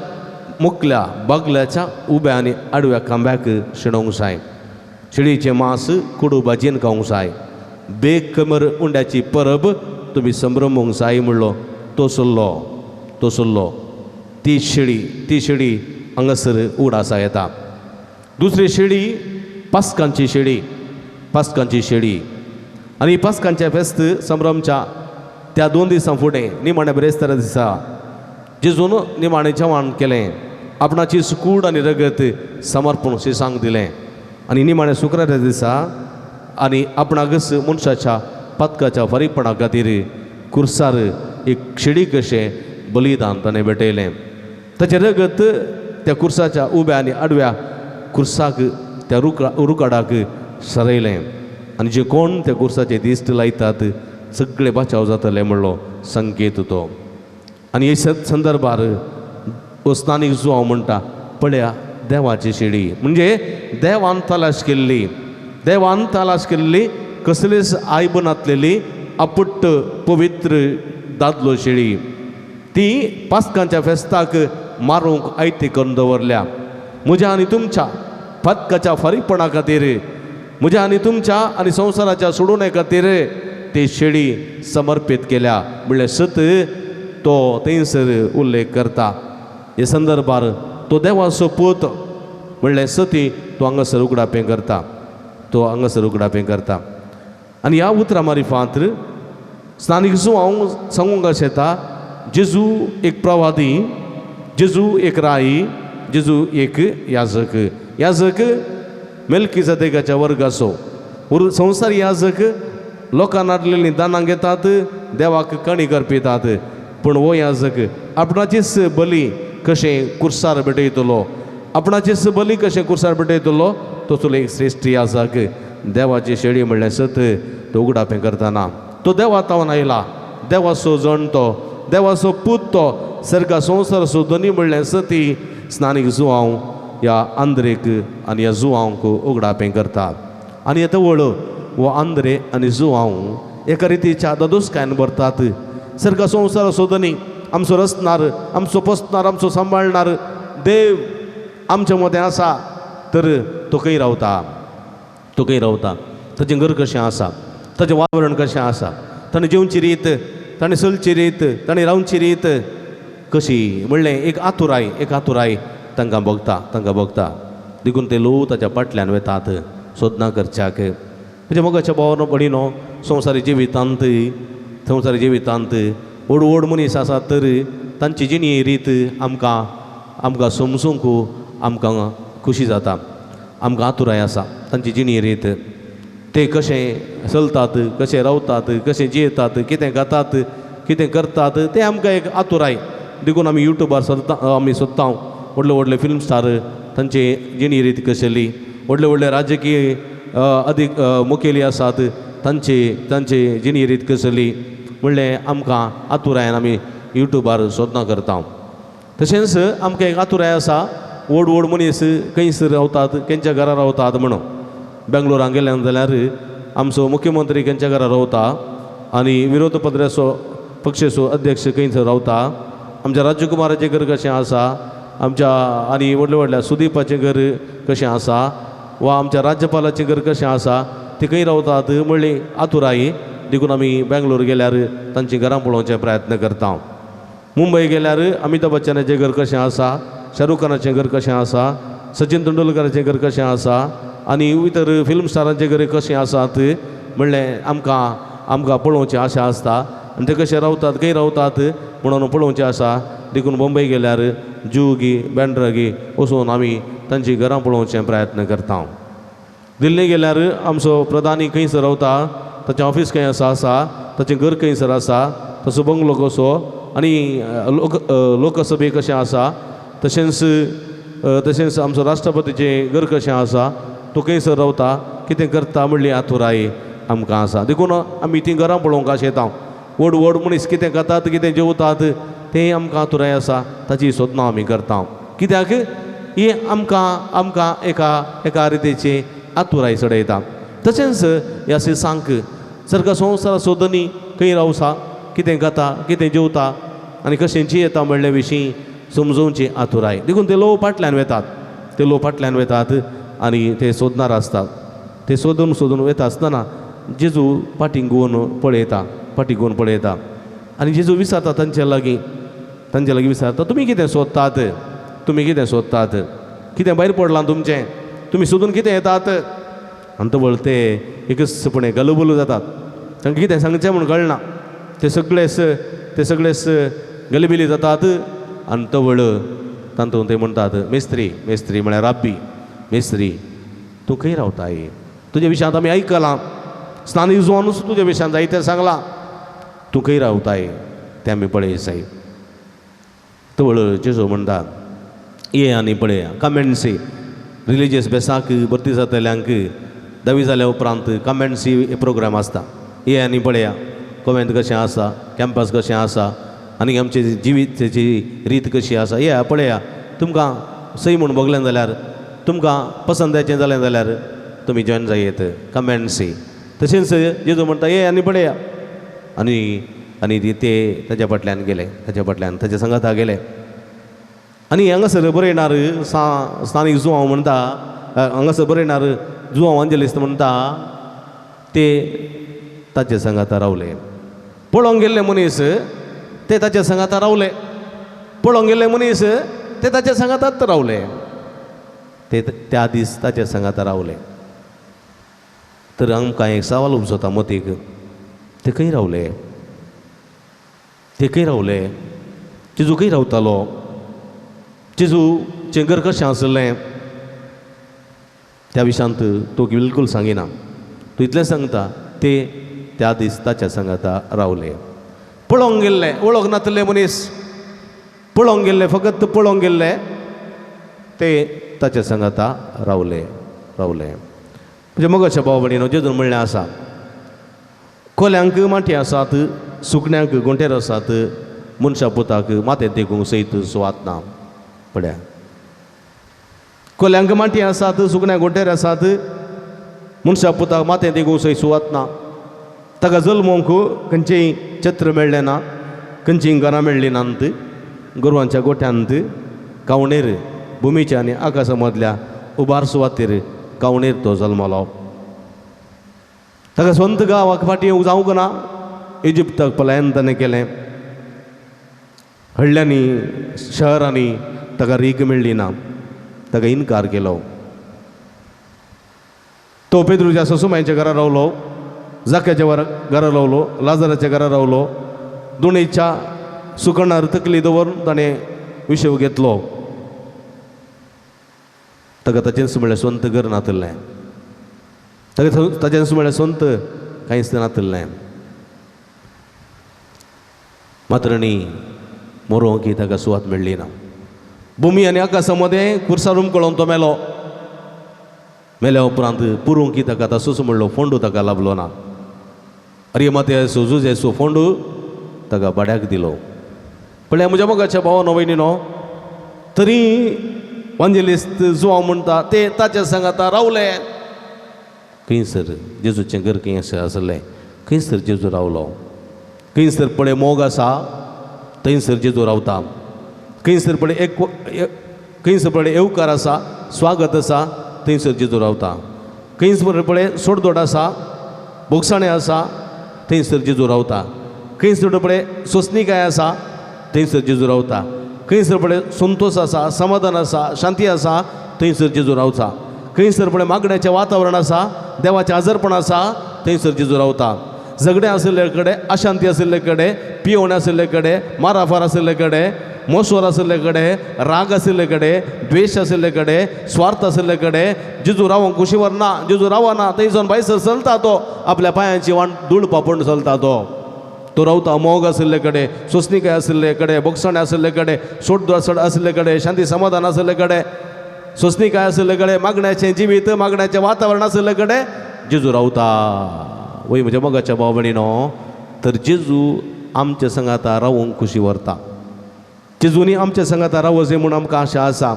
मुकल्या बागल्याच्या उब्या आनी आडव्या खांब्याक शेणोवंक जाय. शेळीचें मांस कुडू भाजयेन खावंक जाय. बेग कमर उंड्याची परब तुमी संभ्रमूंक जाय म्हणलो तो सोल्लो, तो सोल्लो. ती शेळी, ती शेळी हांगासर उडासा येता. दुसरी शेळी पास्कांची शेळी, पास्कांची शेळी. आनी पास्कांच्या फेस्त संभ्रमच्या त्या 2 दिसां फुडें निमाण्या बिरेस्तारा दिसा जेजून निमाणें जेवण केलें, आपणाची कूड आनी रगत समर्पण शिसांक दिलें आनी निमाणें शुक्रारा दिसा आनी आपणाकच मनशाच्या पातकाच्या फारीकपणा खातीर कुर्सार एक शेळी कशें बलिदान ताणें भेटयलें. ताचें रगत त्या कुर्साच्या उब्या आनी आडव्या कुर्साक त्या रुकाडाक सरयलें आनी जे कोण त्या कुर्साचे दिश्ट लायतात सगळे बचाव जातले म्हणलो संकेत तो. आनी हे संदर्भार स्थानीक जुवांव म्हणटा पळया देवाची शेळी, म्हणजे देवान तलाश केल्ली, देवान तलाश केल्ली कसलीच आयब नासलेली अपुट्ट पवित्र दादलो शेळी ती पास्कांच्या फेस्ताक मारूंक आयती करून दवरल्या. म्हज्या आनी तुमच्या पातकाच्या फारीकपणा खातीर, म्हज्या आनी तुमच्या आनी संवसाराच्या सोडोवणे खातीर ती शेळी समर्पीत केल्या म्हणल्यार सत तो थंयसर उल्लेख करता. हे संदर्भार तो देवाचो पूत म्हणल्यार सती तो हांगासर उगडापें करता, तो हांगासर उगडापें करता. आनी ह्या उतरां मारिफात स्थानीक जुवांव सांगूंक अशें येता जेजू एक प्रवादी, जेजू एक राई, जेजू एक याजक. याजक मेल्कीजेदेकाच्या वर्गाचो. संवसार याजक लोकां नाडलेलीं दानां घेतात, देवाक कणी करपितात, पूण हो याजक आपणाचीच बली कशें कुर्सार भेटयतलो, आपणाचीच बली कशें कुर्सार भेटयतलो तसलो एक श्रेश्ठ याजक देवाची शेळी म्हणल्यार सत तो उगडापें करतना तो देवा तावन आयला, देवाचो जण तो, देवाचो पूत तो, सर्गा संवसाराचो धनी म्हणल्यार सती स्नानीक जुवांव ह्या आंद्रेक आनी ह्या जुवांक उगडापें करता. आनी येता वळ हो आंद्रे आनी जुवांव एका रितीच्या दादोसकायन भरतात. सर्गा संवसाराचो धनी आमचो रचणार, आमचो पोसणार, आमचो सांबाळणार देव आमच्या मदें आसा तर तो खंय रावता, तो खंय रावता, ताचें घर कशें आसा, ताचें वातावरण कशें आसा, ताणें जेवची रीत, ताणें चलची रीत, ताणें रावची रीत कशी म्हणलें एक आतुराय, एक आतुराय तांकां भोगता, तांकां भोगता. देखून ते लोक ताच्या फाटल्यान वेतात सोदना करच्याक. म्हणजे मोगाच्या भावानो भयणीनो, संवसारी जिवितांत, संवसारी जिवितांत व्हड व्हड मनीस आसात तर तांची जिणी रीत आमकां, आमकां समजूंक आमकां खुशी जाता, आमकां आतुराय आसा तांची जिणी रीत, ते कशें चलतात, कशें रावतात, कशें जियेतात, कितें खातात, कितें करतात तें आमकां एक आतुराय. देखून आमी युट्यूबार सोदता, आमी सोदता व्हडले व्हडले फिल्म स्टार तांची जिणी रीत कसली, व्हडले व्हडले राजकीय अधीक मुखेली आसात तांची, तांची जिणी रीत कसली म्हणलें आमकां आतुरायन आमी युट्यूबार सोदना करता. तशेंच आमकां एक आतुराय आसा व्हड व्हड मनीस खंयसर रावतात, खंयच्या घरा रावतात म्हणून. बेंगलोरान गेल्यान जाल्यार आमचो मुख्यमंत्री खंयच्या घरा रावता आनी विरोधी पक्षाचो पक्षाचो अध्यक्ष खंयसर रावता, आमच्या राजकुमाराचें घर कशें आसा, आमच्या आनी व्हडल्या व्हडल्या सुदीपाचें घर कशें आसा वा आमच्या राज्यपालाचें घर कशें आसा, ते खंय रावतात म्हणली आतुराय. देखून आमी बेंगलोर गेल्यार तांचीं घरां पळोवचे प्रयत्न करता. मुंबय गेल्यार अमिताभ बच्चनाचें घर कशें आसा, शाहरुख खानाचें घर कशें आसा, सचिन तेंडुलकराचें घर कशें आसा आनी इतर फिल्म स्टारांचें घर कशें आसात म्हणलें आमकां आमकां पळोवचें आशा आसता आनी ते कशे रावतात, खंय रावतात म्हणून पळोवचें आसा. देखून बॉम्बे गेल्यार जुहू बँड्रा वचून आमी तांचीं घरां पळोवचें प्रयत्न करता. दिल्ली गेल्यार आमचो प्रधानी खंयसर रावता, ताचें ऑफीस खंय आसा आसा, ताचें घर खंयसर आसा, ताचो बंगलो कसो आनी लोकसभे कशें आसा, तशेंच तशेंच आमचो राष्ट्रपतीचें घर कशें आसा, तो खंयसर रावता, कितें करता म्हणली आतुराय आमकां आसा. देखून आमी तीं घरां पळोवंक आशेता. व्हड व्हड मनीस कितें खातात, कितें जेवतात तें आमकां आतुराय आसा, ताची सोदनां आमी करता. कित्याक ही आमकां आमकां एका एका रितीची आतुराय चडयता. तशेंच ह्या सांक सारका संवसाराचो धनी खंय रावसा, कितें खाता, कितें जेवता आनी कशें जियेता म्हणले विशीं समजोवची आतुराय. देखून ते लोक फाटल्यान वेतात, ते लोक फाटल्यान वेतात आनी ते सोदणार आसतात. ते सोदून सोदून वता आसतना जेजू फाटीं घेवन पळयता, फाटीं घेवन पळयता आनी जेजू विचारता तांचे लागीं, तांचे लागीं विचारता, तुमी कितें सोदतात, तुमी कितें सोदतात, कितें भायर पडलां तुमचें, तुमी सोदून कितें येतात? आनी तवळ ते एकसपणे गलबलू जातात, तांकां कितें सांगचें म्हूण कळना. ते सगळेच ते सगळेच गलबिली जातात आनी तवळ तातूंत ते म्हणटात, मेस्त्री, मेस्त्री म्हळ्यार राब्बी, मेस्त्री तूं खंय रावताय, तुज्या विशयांत आमी आयकलां, स्नानी जुवानूच तुज्या विशयांत जायतें सांगलां, तूं खंय रावताय तें आमी पळय जाय. तवळ जेजू म्हणटा, ये आनी पळया. Come and see. रिलिजियस बेसाक भरती जातल्यांक धावी जाल्या उपरांत कम एंड सी प्रोग्राम आसता. ये आनी पळया कोवेंत कशें आसा, कॅम्पस कशें आसा आनी आमचे जिविताची रीत कशी आसा, ये पळया. तुमकां सय म्हूण भोगलें जाल्यार, तुमकां पसंदाचें जालें जाल्यार तुमी जॉयन जायत, कम एंड सी. तशेंच जेजू म्हणटा, ये आनी पळया. आनी आनी ते ताच्या फाटल्यान गेले, ताच्या फाटल्यान ताच्या सांगाता गेले. आनी हांगासर बरयणार सा स्थानीक जुवांव म्हणटा, हांगासर बरयणार जुवांव वांजेलिस्त म्हणटा, ते ताचे सांगाता रावले. पळोवंक गेल्ले मनीस ते ताच्या सांगाता रावले, पळोवंक गेल्ले मनीस ते ताच्या सांगातात रावले, ते त्या दीस ताच्या सांगाता रावले. तर आमकां एक सवाल उपजता मतीक, ते खंय रावले, ते खंय रावले, जेजू खंय रावतालो, जेजूचें घर कशें आसलें त्या विशयांत तो बिलकूल सांगिना. तूं इतलें सांगता, ते त्या दीस ताच्या सांगाता रावले. पळोवंक गेल्ले, वळख नातले मनीस, पळोवंक गेल्ले, फकत पळोवंक गेल्ले, ते ताच्या सांगाता रावले रावले. म्हणजे मोगाच्या भाव भयणीनो, जेजून म्हणलें आसा, कोल्यांक माटी आसात, सुकण्यांक गोंटेर आसात, मनशा पुताक माथें तेकूंक सयत सुवात ना. पळया, कोल्यांक माटी आसात, सुकण्यांक गोंटेर आसात, मनशा पुताक माथें तेकूंक सयत सुवात ना. ताका जल्मोंक खंयचेंय छत्र मेळ्ळें ना, खंयचीं घरां मेळ्ळीं नात, गोरवांच्या गोठ्यांत कावणेर, भुमीच्या आनी आकाशा मदल्या उबार सुवातेर कावणेर तो जल्मलो. ताका स्वंत गांवाक फाटीं येवंक जावंक ना, इजिप्ताक पलायन ताणें केलें. हळ्ळ्यांनी शहरांनी ताका रीग मेळ्ळी ना, ताका इनकार केलो. तो पेद्रूच्या ससुमायच्या घरा रावलो, जाक्याच्या घरा रावलो, लाजराच्या घरा रावलो. दोणीच्या सुकणार तकली दवरून ताणें विशेव घेतलो. ताका ताचेंच म्हळ्यार स्वंत घर नातलें, ताका ताचेंच म्हळ्यार स्वंत कांयच नातलें. मात्र न्ही मोरोंक ताका सुवात मेळ्ळी ना. भुमी आनी आकाशा मदें खुर्सार हुमकळोन तो मेलो. मेल्या उपरांत पुरूंक ताका तसोच म्हणलो फोंडू ताका लाभलो ना. अरे माते जुजेसो फोंडू ताका भाड्याक दिलो. पळया म्हज्या मोगाच्या भावानो भयणीनो, तरी वांजेलिस्त जुवांव म्हणटा ते ताच्या सांगाता रावले. खंयसर जेजूचें घर खंय आसलें, खंयसर जेजू रावलो, खंयसर पळय मोग आसा थंयसर जेजू रावता, खंयसर पळय एक खंयसर पळय येवकार आसा, स्वागत आसा थंयसर जेजू रावता, खंयसर पळय सोडदोड आसा, भोगसाणें आसा थंयसर जेजू रावता, खंयसर पळय सोंसणीकाय आसा थंयसर जेजू रावता, खंयसर पळय संतोश आसा, समाधान आसा, शांती आसा थंयसर जेजू रावता. खंयसर पळय मागण्याचें वातावरण आसा, देवाचें आजारपण आसा, थंयसर जेजू रावता. झगडें आशिल्ले कडेन, अशांती आशिल्ले कडेन, पियोवण आशिल्ले कडेन, माराफार आशिल्ले कडेन, मोसोर आशिल्ले कडेन, राग आशिल्ले कडेन, द्वेश आशिल्ले कडेन, स्वार्थ आशिल्ले कडेन जेजू रावंक कुशीवर ना, जेजू रावना. थंयसून भायसर चलता तो, आपल्या पांयांची वाण धूळ पापून चलता तो. तो रावता मोग आशिल्ले कडेन, सोंसणीकाय आशिल्ले कडेन, बोगसणे आशिल्ले कडेन, सोड आशिल्ले कडेन, शांती समाधान आशिल्ले कडेन, सोंसणीकाय आशिल्ले कडेन, मागण्याचें जिवीत, मागण्याचें वातावरण आशिल्ले कडेन जेजू रावता. वय म्हज्या मोगाच्या भाव भयणीनो, तर जेजू आमच्या सांगाता रावूंक खुशी व्हरता. जेजूनी आमच्या सांगाता रावो म्हूण आमकां आशा आसा.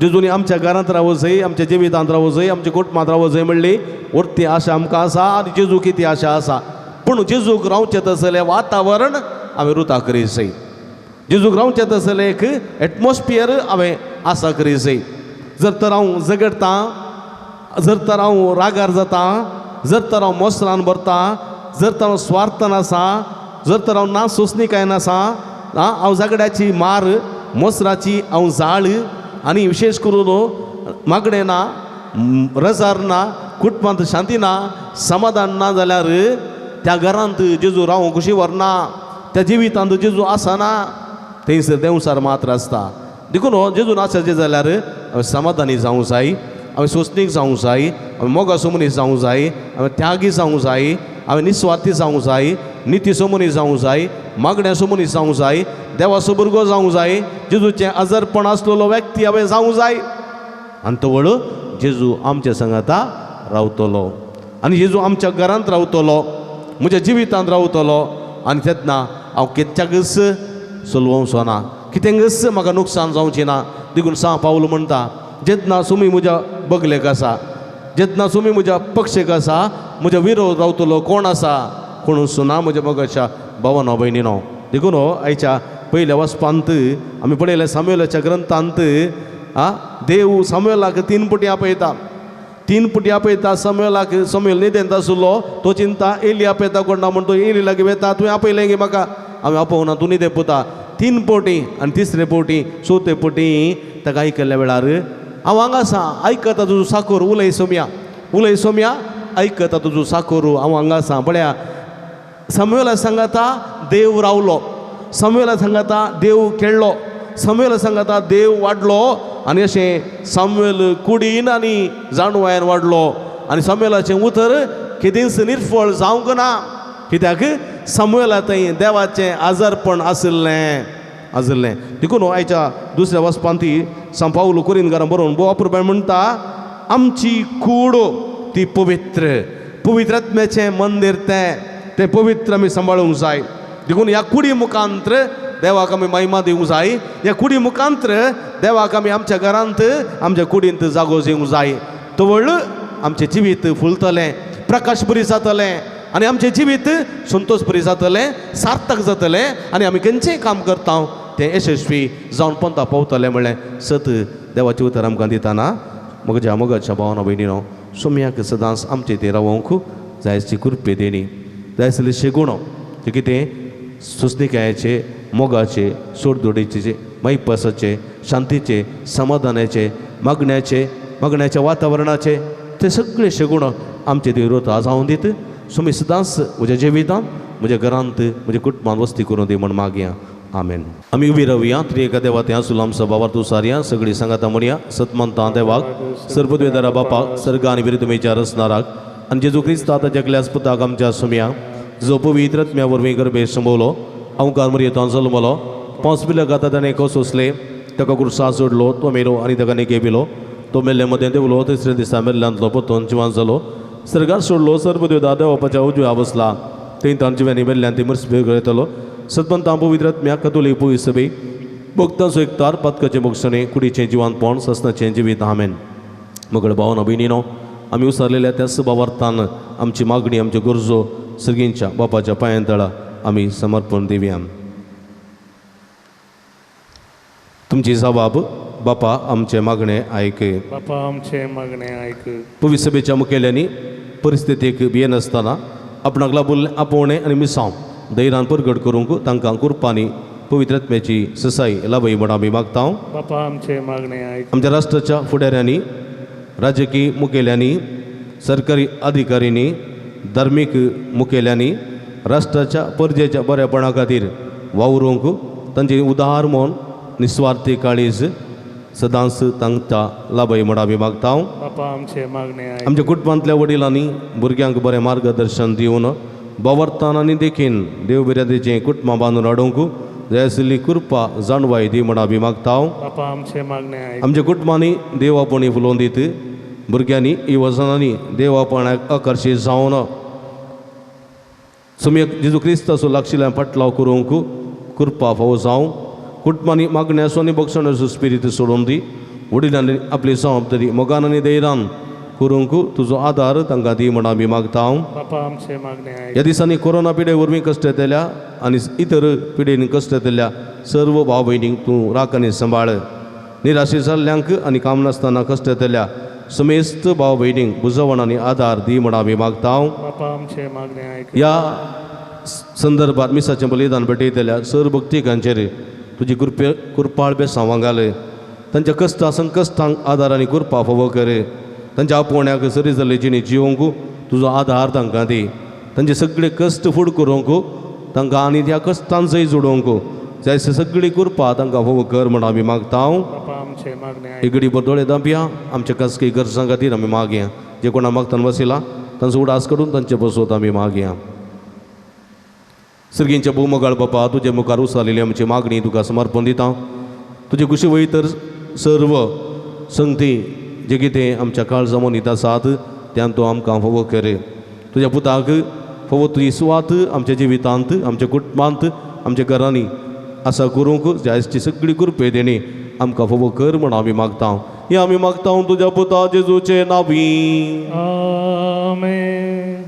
जेजूनी आमच्या घरांत रावो जाय, आमच्या जिवितांत रावो जाय, आमच्या कुटुंबांत रावो जाय म्हणली व्हडती आशा आमकां आसा. आनी जेजूक ती आशा आसा. पूण जेजूक रावचें तसलें वातावरण हांवें रुता करी जाय. जेजूक रावचें तसलें एक एटमॉस्फियर हांवें आसा करी जाय. जर तर हांव झगडटां, जर तर हांव रागार जाता, जर तर हांव मोसरान भरता, जर तर हांव स्वार्थान आसा, जर तर हांव ना सोंसणीकायन आसा, हांव झगड्याची मार, मोसराची हांव जाळ, आनी विशेश करून मागणें ना, रजार ना, कुटुंबांत शांती ना, समाधान ना जाल्यार त्या घरांत जेजू रावूंक खुशी व्हरना, त्या जिवितांत जेजू आसना, थंयसर देंवसार मात्र आसता. देखून जेजून आसाचें जाल्यार हांवें समाधानी जावंक जाय, हांवें सोंसणीक जावंक जाय, हांवें मोगाचो मनीस जावंक जाय, हांवें त्यागी जावंक जाय, हांवें निस्वार्थी जावंक जाय, नितीचो मनीस जावंक जाय, मागण्याचो मनीस जावंक जाय, देवाचो भुरगो जावंक जाय, जेजूचें आजारपण आसलेलो व्यक्ती हांवें जावंक जाय. आनी तवळ जेजू आमच्या सांगाता रावतलो आनी जेजू आमच्या घरांत रावतलो, म्हज्या जिवितांत रावतलो. आनी तेन्ना हांव कित्याकच चलोवचो ना, कितेंकच म्हाका नुकसान जावचें ना. देखून सांव पावल म्हणटा, जेन्ना सुमी म्हज्या बगलेक आसा, जेन्ना सुमी म्हज्या पक्षेक आसा, म्हज्या विरोध रावतलो कोण आसा? कोण सुना म्हज्या मोगाच्या भावानो भयणीनो. देखून आयच्या पयल्या वचपांत आमी पळयलें सामुएलाच्या ग्रंथांत देव सामुएलाक तीन पुटी आपयता, तीन पुटी आपयता सामुएलाक. सामुएल न्हिदेंत आसलो, तो चिंता एली आपयता कोण ना म्हण तो एली लागीं वता, तुवें आपयलें गे म्हाका, हांवें आपोवना, तूं न्हिदे पुता. तीन पोटी आनी तिसरे पोटी चवथे पोटी ताका आयकल्ल्या वेळार हांव हांगा आसा, आयकता तुजो साकोर, उलय सोम्या, उलय सोम्या, आयकता तुजो साकोर, हांव हांगा आसा. पळया सामुएला सांगाता देव रावलो, सामुएला सांगाता देव खेळ्ळो, सामुएला सांगाता देव वाडलो. आनी अशें सामुएल कुडीन आनी जाणवायन वाडलो. आनी सामुएलाचें उतर केदींच निर्फळ जावंक ना, कित्याक सामुएला थंय देवाचें आजारपण आशिल्लें आशिल्लें. देखून आयच्या दुसऱ्या वचपांत सांव पावल कोरिंदकारां बरोवन भोव अपुरबाय म्हणटा, आमची कूड ती पवित्र, पवित्र आत्म्याचें मंदीर तें, तें पवित्र आमी सांबाळूंक जाय. देखून ह्या कुडी मुखांत्र देवाक आमी महिमा दिवंक जाय, ह्या कुडी मुखांत्र देवाक आमी आमच्या घरांत आमच्या कुडींत जागो दिवंक जाय. तवळ आमचें जिवीत फुलतलें, प्रकाशपुरी जातलें आनी आमचें जिवीत संतोशपुरी जातलें, सार्थक जातलें आनी आमी खंयचेंय काम करता तें यशस्वी जावन पंता पावतलें म्हणलें सत देवाचें उतर आमकां दितना म्हज्या मोगाच्या भावना भयणीनो, सोम्याक सदांच आमचें तें रावोंक जायची कृपे देणी, जाय आसली शेगुणो तें कितें सोंसणीकायेचे, मोगाचे, सोडदोडीचे, मायपासाचे, शांतीचे, समाधानाचे, मागण्याचे, मागण्याच्या वातावरणाचे ते सगळे शेगुण आमचे ते रोता जावन दीत. सुमी सदांच म्हज्या जिवितांत, म्हज्या घरांत, म्हज्या कुटुंबांत वस्ती करून दी म्हण मागया. आमेन. आमी उबी रावया. त्रिएका देवा तें आसूल आमचो बाबार तुसारया सगळीं सांगाता म्हणया. सतमंता देवाक, सर्वद्वेदारा बापाक, सर्ग आनी विरुद्धमेच्या रचनाराक आनी जेजू क्रिस्ता ताच्या एकल्याच पुताक आमच्या सुमया, जो पवित्र आत्म्या वरवीं गर्भे संभवलो, अवकार मरयेतान जल्मलो, पांच बिलक आतां ताणें सोंसले, ताका कुर्सा सोडलो, तो मेलो आनी ताका निके पिलो, तो मेल्ले मदें देवलो, तिसऱ्या दिसा मेल्ल्यांतलो परतून जिवान जालो, सर्गार सोडलो, सर्वदेवता देवापाच्या उजव्या बसला, थंय ताण जिव्यांनी मेल्ल्यान ती मर्स येतलो. सतपंता पवित्र आत्म्या कतोलीक पवित्र सभे भक्तांचो एकतार, पातकाचें भोगसणें, कुडीचें जिवानपण, ससनाचें जिवीत. आमेन. मगळ भावना भयणीनो, आमी उसारलेल्या त्याच भावार्थान आमची मागणी, आमच्यो गरजो सर्गींच्या बापाच्या पांयां तळा आमी समर्पण दिवया. तुमची जबाब बापा आमचें मागणें आयक, बापा आमचें मागणें आयक. पवित्र सभेच्या मुखेल्यांनी परिस्थितीक भियेनासतना आपणाक लागून आपोवणें आनी मिसांव धैर्यान परगट करूंक तांकां कुरपांनी पवित्र आत्म्याची ससाई लाभय म्हण आमी मागता. बापा आमचे मागणे आयक. आमच्या राष्ट्राच्या फुडाऱ्यांनी, राजकीय मुखेल्यांनी, सरकारी अधिकाऱ्यांनी, धार्मीक मुखेल्यांनी राष्ट्राच्या परजेच्या बऱ्यापणा खातीर वावरूंक तांचे उदार म्हूण निस्वार्थी काळीज सदांच तांकां लाभय म्हण आमी मागता. बापा आमचे मागणे आयक. आमच्या कुटुंबांतल्या वडिलांनी भुरग्यांक बरें मार्गदर्शन दिवन बावर्तान आनी देखीन देव बिरादेचें कुटुंबां बांदून हाडूंक जाय आशिल्ली कृपा जाणवाय दी म्हण आमी मागता. बापा आमचे मागणे आयक. आमच्या कुटुंबांनी देवापणी फुलोवन दीत भुरग्यांनी युवजनांनी देवापणाक आकर्शीत जावन सुम्यक जेजू क्रिस्ताचो लागशिल्ल्यान फाटलाव करूंक कृपा फावो जावं. कुटुंबांनी मागण्याचो आनी बक्षण्याचो स्पिरीत सोडून दी. वडिलांनी आपली जबाबदारी मोगान आनी धैर्यान करूंक तुजो आदार तांकां दी म्हण आमी मागता. बापा आमचे मागणे आयक. ह्या दिसांनी कोरोना पिडे वरवीं कश्ट येतल्या आनी इतर पिडेन कश्ट येतल्या सर्व भाव भयणींक तूं राख आनी सांबाळ. निराशे जाल्ल्यांक आनी काम नासतना कश्ट येतल्या समेस्त भाव भयणींक बुजवण आनी आदार दी म्हण आमी मागता. बापा आमचे मागणे आयक. ह्या संदर्भात मिसाचें बलिदान भेटयतल्या सर्व भक्तिकांचेर तुजी कृपे कृपाळ बेसांवां घाल. तांच्या कश्टां संकश्टांक आदार आनी कृपा फावो कर. तांच्या आपोवण्याक सरी जाल्ले जिणे जिवंक तुजो आदार तांकां दी. तांचे सगळे कश्ट फूड करूंक तांकां आनी त्या कश्टान जय जोडोवंक जाय सगळी कृपा तांकां फावो कर म्हण आमी मागता. बापा आमचे मागणे आयक. एक घडी दोळे दांपया. आमच्या खासगी गरजां खातीर आमी मागया. जे कोणा मागतान वसिला तांचो उडास करून तांचे बसोत आमी मागया. सर्गींच्या भोवमगाळ बापा, तुजे मुखार उसालेली आमची मागणी तुका समर्पण दिता. तुजे कुशी वयतर सर्व संगती जे कितें आमच्या काळजा मनीत आसात त्यान तूं आमकां फावो कर. तुज्या पुताक फावो तुजी सुवात आमच्या जिवितांत, आमच्या कुटुंबांत, आमच्या घरांनी आसा करूंक जायची सगळी कृपे देणी आमकां फावो कर म्हण आमी मागता. हे आमी मागता तुज्या पुता जेजूचे नांवी. आमेन.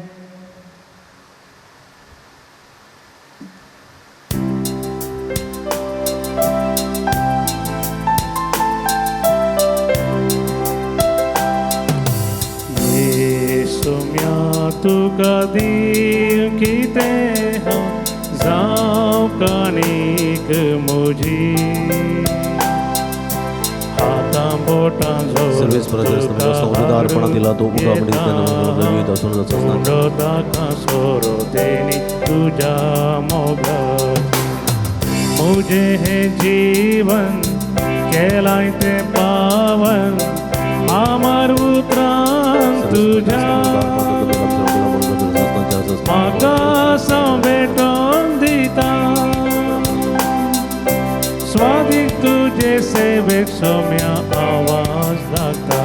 तुका दिव कितें हांव जावं काणीक म्हजी हातां बोटां जोर सोरो देणी तुज्या मोगाची. म्हजें हें जीवन केलाय तें पावन आमर उतरान तुज्या म्हाका भेटोवन दिता. स्वादीक तुजे सेवेक सोम्या आवाज लागता.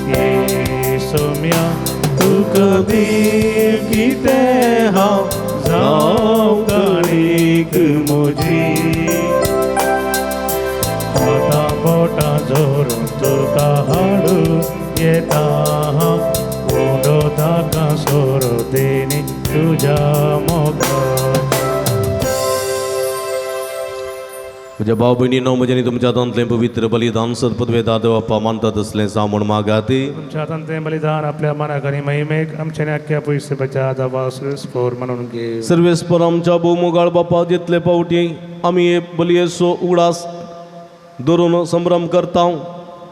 ये सोम्या तुका दिव कितें हांव जावं काणीक म्हजी हातां बोटां जोरून तुका हाडूं येता हांव उंडो ताका सोरो देणी तुज्या मोगाची. म्हज्या भाव भयणीनो, म्हज्या आनी तुमच्या हातांतलें पवित्र बलिदान सदपदवेदा देवाप्पा मानता तसलें जावं म्हूण मागात. तुमच्या हातांतलें बलिदान आपल्या मनाक आनी महिमेक आमच्या आनी आख्ख्या पयशे बचा दावा स्फोर म्हणून घे. सर्वेस्पर आमच्या भोवमोगाळ बापा, जितले फावटी आमी हे बलयेचो उगडास धरून संभ्रम करता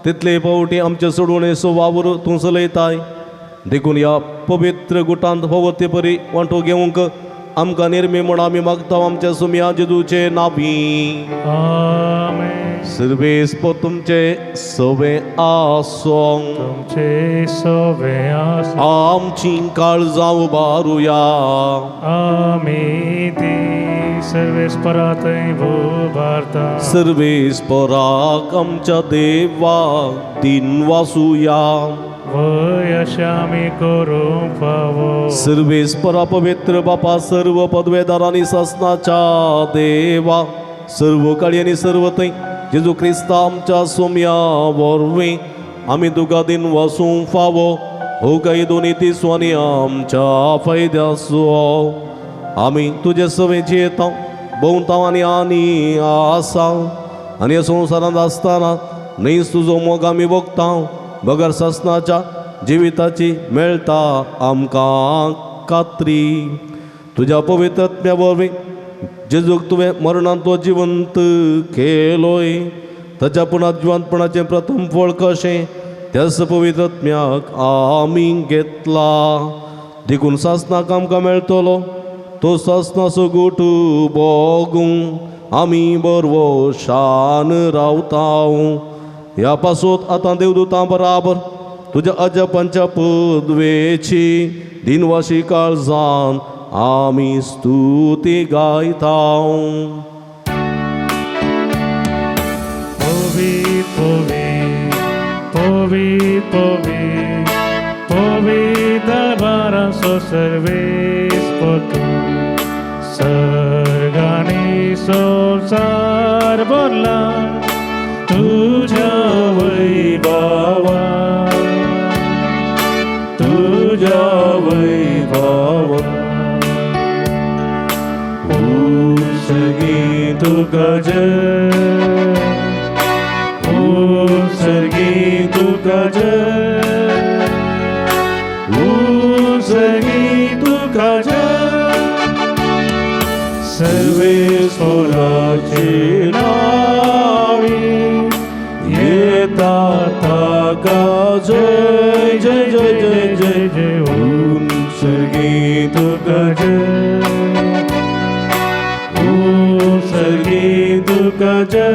तितले फावटी आमचे सोडवणेचो वावर तूं चलयताय. देखून ह्या पवित्र गुटांत फावो ते परी वांटो घेवंक आमकां निर्मी म्हूण आमी मागता आमच्या सुम्या जेजूचे नांवी. आमेन. सर्वेस्पर तुमचे सवे आसों. तुमचे सवे आसों. आमची काळजां उबारुया. आमी ती सर्वेस्परा थंय उबारता. सर्वेस्पराक आमच्या देवाक दिन वासुया. वय अशें आमी करूंक फावो. सर्वेस्परा पवित्र बापा, सर्व पदवेदार आनी सासनाच्या देवा, सर्व काळी आनी सर्व थंय जेजू क्रिस्ता आमच्या सोम्या वरवीं आमी तुका दिन वासूंक फावो. हो काय दोनी तिसो आनी आमच्या फायद्याचो आमी तुजे सवें जियेता, भोंवता आनी आनी आसा आनी ह्या संवसारांत आसतना न्हयच तुजो मोग आमी भोगता. बगर सासनाच्या जिविताची मेळटा आमकां खात्री. तुज्या पवित्र आत्म्या वरवीं जेजूक तुवें मरणांत जिवंत केलोय ताच्या पुना जिवंतपणाचें प्रथम फळ कशें त्याच पवित्र आत्म्याक आमी घेतला देखून सासनाक आमकां मेळटलो तो सासनाचो गोट भोगूं आमी बरवो शान रावता ह्या पासत आतां देवदूतां बराबर तुज्या अजपांच्या पदवेची दिनवाशी काळजान आमी स्तुती गायता. पवी पवी पवी पवी पवी दरबाराचो सर्वेस्पर तूं सर्गांनी संवसार भरला तुज्या वैभवा तुज्या वैभवा उत्सर्गी तुका जय उत्सर्गी तुका जय उत्सर्गी तुका जय सर्वेश्वराचे नावी येता ताका जय जय जय जय जय जय उत्सर्गी तुका जय उत्सर्गी तुका जय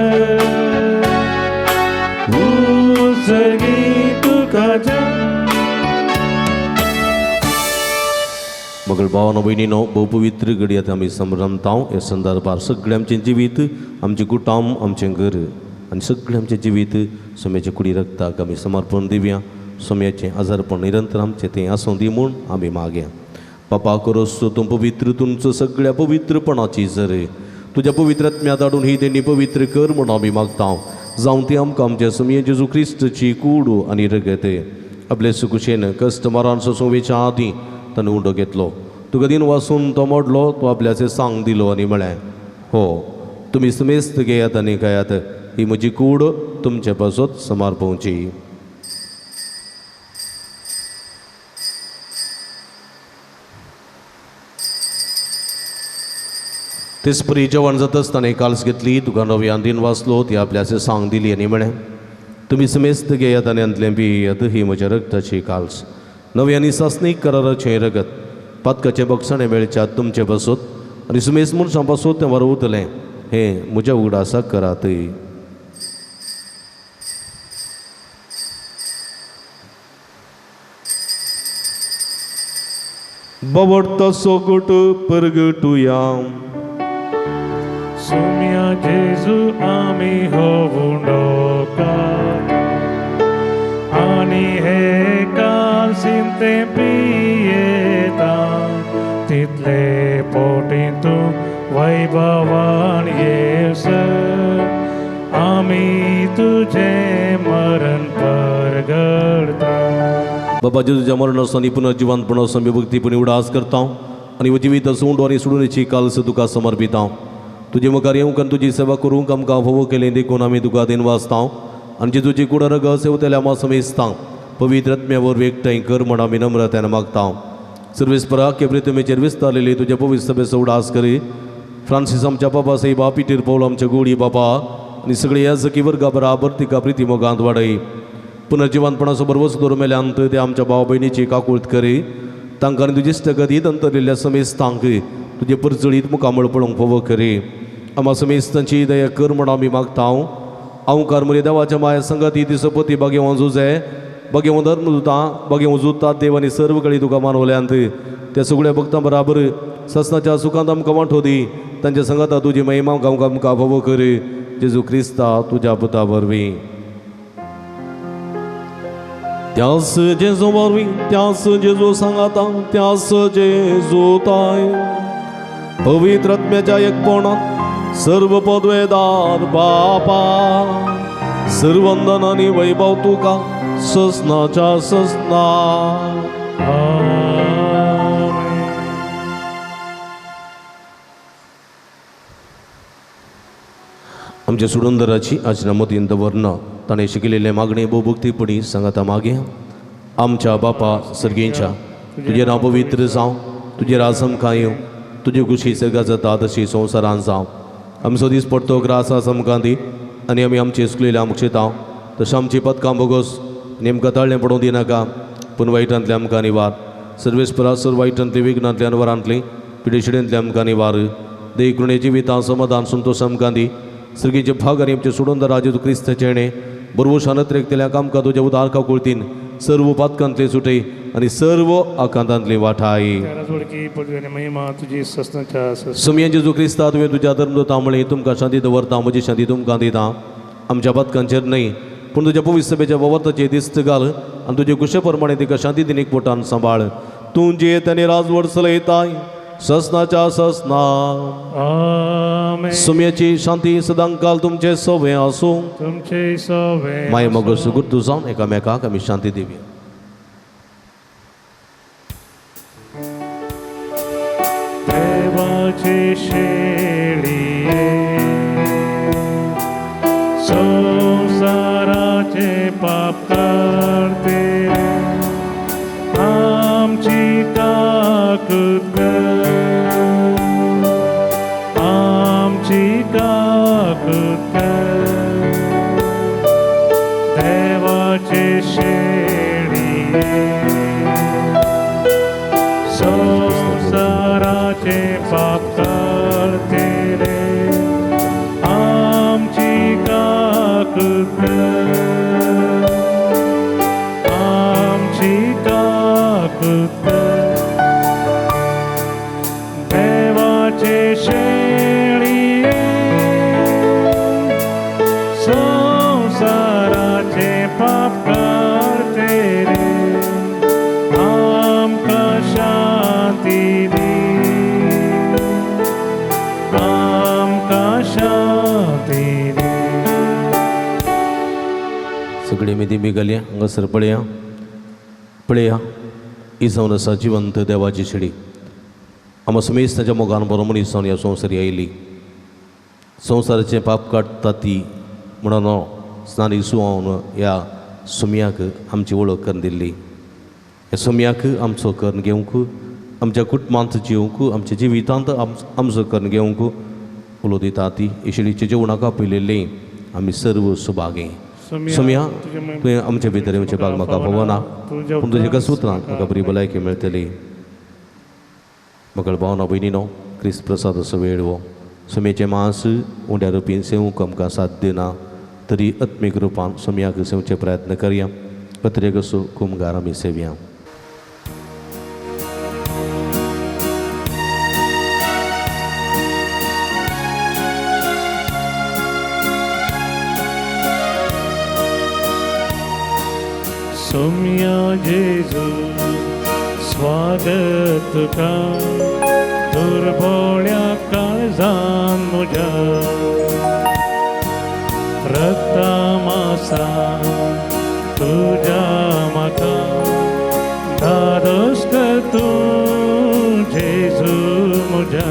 उत्सर्गी तुका जय. मगळ भावानो भयणीनो भोवपवित्र घडी आतां आमी संभ्रमता ह्या संदर्भार सगळें आमचें जिवीत आमचें कुटुंब आमचें घर आनी सगळें आमचें जिवीत सोम्याचे कुडी रक्ताक आमी समर्पण दिवया. सोम्याचें आजारपण निरंतर आमचें तें आसूं दी म्हूण आमी मागया. बापा करोस तूं पवित्र तुमचो सगळ्या पवित्रपणाची जर तुज्या पवित्र आत्म्या धाडून ही देणी पवित्र कर म्हूण आमी मागता. जावं ती आमकां आमच्या सोमये जेजू क्रिस्तची कूड आनी रगत आपले सुकुशेन कश्ट मरण सोंसोवेच्या आदीं ताणें उंडो घेतलो. तुका दिन वासून तो मोडलो तो आपल्याचे सांग दिलो आनी म्हळें हो तुमी समेस्त घेयात आनी खायात ही म्हजी कूड तुमचे पासत समर्पोवची. तेचपरी जेवण जातच ताणें काल्स घेतली तुका नव्यान दिन वाचलो ती आपल्याचे सांग दिली आनी म्हळें तुमी समेस्त घेयात आनी हांतलें पियेयात ही म्हज्या रक्ताची काल्स नवी आनी सासणीक कराराचें रगत पातकाचें बक्षाणें मेळच्यात तुमचे पासत आनी सुमेस मनशां पासत तें वरवतलें हें म्हज्या उगडासाक करात. बाबडतो सोगट परगटुया सुम्या जेजू आमी हो उंडोकार आनी हे कालसीन ते पियेता तितले पोटी तूं वैभवान येसर आमी तुजें मरण परगडता. बाबा जेजूच्या मरणाचो आनी पुनर्जिवंतपणाचो आमी भक्तीपणी उडास करता आनी जिवीत उंडो आनी सोडूनची कालस तुका समर्पिता. तुजे मुखार येवंक आनी तुजी सेवा करूंक आमकां फावो केलें देखून आमी तुका दिनवासता आनी जेजूची कूड रगत सेवतल्या आमा समेस्ता पवित्र आत्म्या वरवीं एकठांय कर म्हूण आमी नम्रतायेन मागता. सर्वेस्परा के प्रितमेचेर विस्तारलेली तुज्या पवित्र सभेचो उडास करी फ्रांसीस आमच्या बाबा साहेबा पिटीर पावलो आमच्या गोडी बाबा आनी सगळे याजकी वर्गा बराबर तिका प्रिती मोगांत वाडय. पुनर्जिवंतपणाचो बरवस दवरून मेल्यांत ते आमच्या भाव भयणीची काकूळत करी तांकां आनी तुजी इश्टगतीत अंतरिल्ल्या समेस्तांक तुजे परजळीत मुखामळ पळोवंक फावो करी. आमा समेस्तांची दया कर म्हूण आमी मागता. अवकार मुरे देवाच्या माया संगती ती सपती बागेवन झुजे बागेवन धर्म दुता बागेवन जुता देव आनी सर्व कडेन तुका मानवल्यांत त्या सगळ्या भक्तां बराबर ससनाच्या सुखांत आमकां वांटो दी तांच्या संगता तुजी महिमा आमकां फावो कर जेजू क्रिस्ता तुज्या पुता वरवीं. त्यास जेजू वरवीं त्यास जेजू सांगाता त्यास जेजू ताय पवित्र आत्म्याच्या एकपणांत सर्व पदवेदार बापा सर्वंदन आनी वैभव तुका ससनाच्या ससना. आमच्या सुडंदराची आजना मतीन दवरना ताणें शिकयलेले मागणें भोवभक्तीपणी सांगाता मागे. आमच्या बापा सर्गेंच्या तुजें नांव पवित्र जावं तुजें राज आमकां येवं तुजी खुशी सर्गा जाता तशी संवसारान जावं. आमचो दीस पडतो ग्रास आमकां दी आनी आमी आमची चुकलेल्या मुक्षितां तशें आमची पदकां बोगोस नेमकां ताळ्ळें पडोवंक दिनाका पूण वायटांतलें आमकां निवार. सर्वेस्परा सर वायटांतली विघ्नांतली अनवरांतली पिडेशिडेंतले आमकां निवार. देव कृणे जिवितां समाधान संतोश आमकां दी. सर्गीचे भाग आनी आमचे सोडून राजू क्रिस्ताचें बरवशान अत्रेकतल्या कामकां तुज्या उदार काकुळतीन सर्व पातकांतले सुटे आनी सर्व आकांतांतली वाठाय. सोमया जेजू क्रिस्ता तुवें तुज्या धर्मदूता म्हळें तुमकां शांती दवरता म्हजी शांती तुमकां दिता. आमच्या पातकांचेर न्हय पूण तुज्या पवित्र सभेच्या ववताचेर दिस्त घाल आनी तुजे कुशे प्रमाणे तिका शांती दिनीक पोटान सांबाळ. तूं जियेत आनी राजवट चलयताय ससनाच्या ससना. सोम्याची शांती सदांकाल तुमचे सवे आसूं. तुमचे सवे माय मगो सुगूर जावन एकामेकाक आमी शांती दिवया. देवाचे शेळये संसाराचे पाप काडते आमची काकूत कर, आमची काकूत कर. देवाचे शेळये संसाराचे पाप काडते रे आमची काकूत कर, आमची काकूत कर. देवाचे शेळये संसाराचे पाप काडते रे आमकां शांती दी, आमकां शांती दी. सगळी मी दिमी घालया हांगासर पळया पळया ही जावन आसा जिवंत देवाची शेळी. आमा समेज ताच्या मोगान बरो मनीस जावन ह्या संवसारी आयली. संवसाराचें पाप काडटा ती म्हणून स्नानी सुवावन ह्या सुम्याक आमची वळख करून दिल्ली. ह्या सुम्याक आमचो करून घेवंक आमच्या कुटुंबांत जिवंक आमच्या जिवितांत आमचो करून घेवंक उलो दिता ती शेळीच्या जेवणाक आपयलेली आमी सर्व सुभागे. सोम्या तुवें आमच्या भितर येवचें भाग म्हाका पवना पूण तुज्या कसुत्रांत म्हाका बरी भलायकी मेळटली. म्हाका भावना भयणीनो क्रिस्त प्रसाद असो वेळ हो. सोम्याचें मांस उंड्या रुपीन सेवंक आमकां साध्य ना तरी आत्मीक रुपान सोम्याक सेवचे प्रयत्न करया. पत्रेक असो कुमगार आमी सेवया. सोम्या जेजू स्वागत तुका दुर्बोळ्या काळजान म्हज्या रक्ता मासा तुज्या म्हाका धादोस कर तूं जेजू म्हज्या.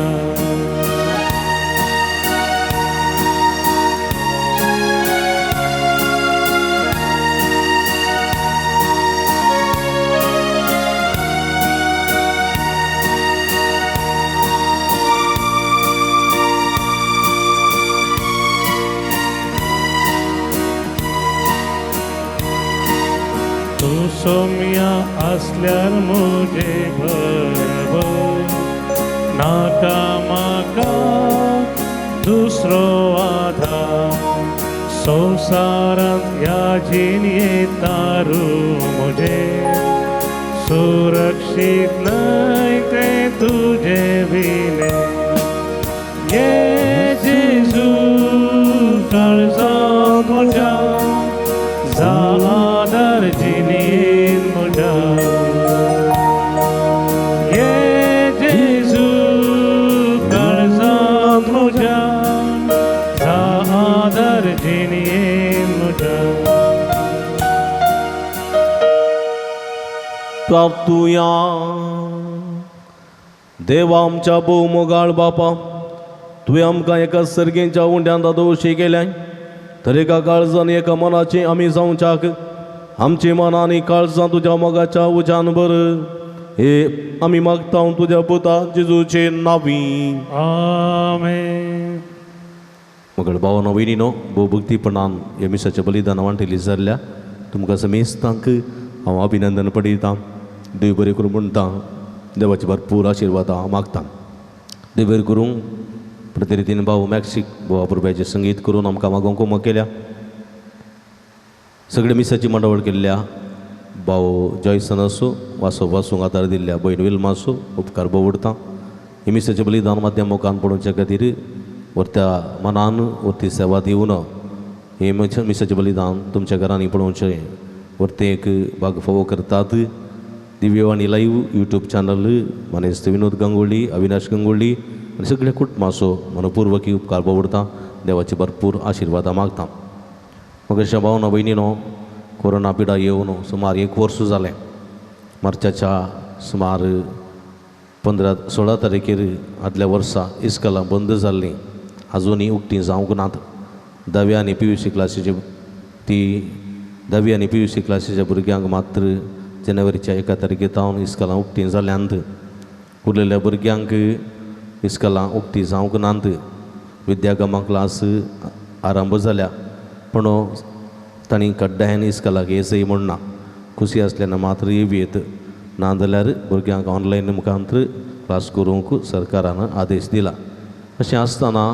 सोम्या आसल्यार म्हजे बरोबर नाका म्हाका दुसरो आधार. संवसारांत ह्या जिणेंत तारू म्हजें सुरक्षीत न्हय तें तुजें विणें. ये जेजू काळजांत म्हज्या जा आदार जिणेंत म्हज्या. ये जेजू काळजांत म्हज्या जा आदार जिणेंत म्हज्या. प्राप्तुया देवा आमच्या भोव मोगाळ बापा तुवें आमकां एका सर्गेच्या उंड्यान दादोशी केल्याय तर एका काळजान एका मनाची आमी जावच्याक आमची मनां आनी काळजां तुज्या मोगाच्या उज्यान भर. हे आमी मागता तुज्या पुता जेजूचे नावी. आमेन. मगळ भावानो भयणीनो, भोवभक्तीपणान ह्या मिसाच्या बलिदान वांटेली जाल्ल्या तुमकां समेस्तांक हांव अभिनंदन पडयतां. देव बरें करूं म्हणटा, देवाचे भरपूर आशिर्वाद हांव मागता. देव बरें करूं. प्रतिरितीन भाव मॅक्सीक भावा पुरब्याचें संगीत करून आमकां मागोवंक कुमक केल्या. सगळे मिसाची मांडावळ केल्ल्या भाव जॉयसन आसूं, वासो वासूंक आदार दिल्ल्या भयण विल्मा आसूं, उपकार बोवडता. हे मिसाचें बलिदान माध्यम मुखान पळोवच्या खातीर व्हरत्या मनान व्हरती सेवा दिवन हे मिसाचें बलिदान तुमच्या घरांनी पळोवचें व्हरतें एक भाग फावो करतात. दिव्यवाणी लायव्ह यूट्यूब चॅनल मानेस्त विनोद गंगोळी, अविनाश गंगोळी आनी सगळ्या कुटुंबाचो मनपूर्वकी उपकार बोवडता. देवाचे भरपूर आशिर्वादां मागता. मगेशा भावना भयणीनो, कोरोना पिडा येवन सुमार एक वर्स जालें. मार्चाच्या सुमार 15-16 तारखेर आदल्या वर्सा इस्कलां बंद जाल्लीं, आजुनूय उक्तीं जावंक नात. धावी आनी पी यू सी क्लासीचे ती धावी आनी पी यू सी क्लासीच्या भुरग्यांक मात्र जानेवारीच्या 1 तारखे सावन इस्कलां उक्तीं जाल्यांत. उरलेल्या भुरग्यांक इस्कलां उक्तीं जावंक नात. विद्यागमा क्लास आरंभ जाल्या पूण तांणी कड्ड्यान इस्कलाक येसय म्हूण ना. खुशी आसल्यान मात्र येवयेत, ना जाल्यार भुरग्यांक ऑनलायन मुखांतर क्लास करूंक सरकारान आदेश दिला. अशें आसतना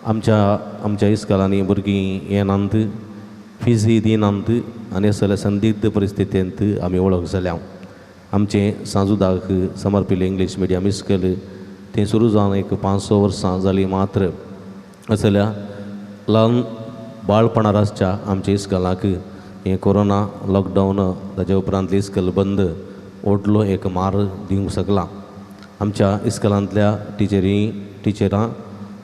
आमच्या आमच्या इस्कलांनी भुरगीं येनात, फिजूय दिनात आनी असल्या संदिग्ध परिस्थितींत आमी वळख जाल्या. आमचें सांजुदाक समर्पिल्लें इंग्लीश मिडियम इस्कल तें सुरू जावन एक 5-6 वर्सां जालीं. मात्र असल्या ल्हान बाळपणार आसच्या आमच्या इस्कलाक हें कोरोना लॉकडावन ताच्या उपरांतलें इस्कल बंद व्हडलो एक मार दिवंक शकला. आमच्या इस्कलांतल्या टिचरां,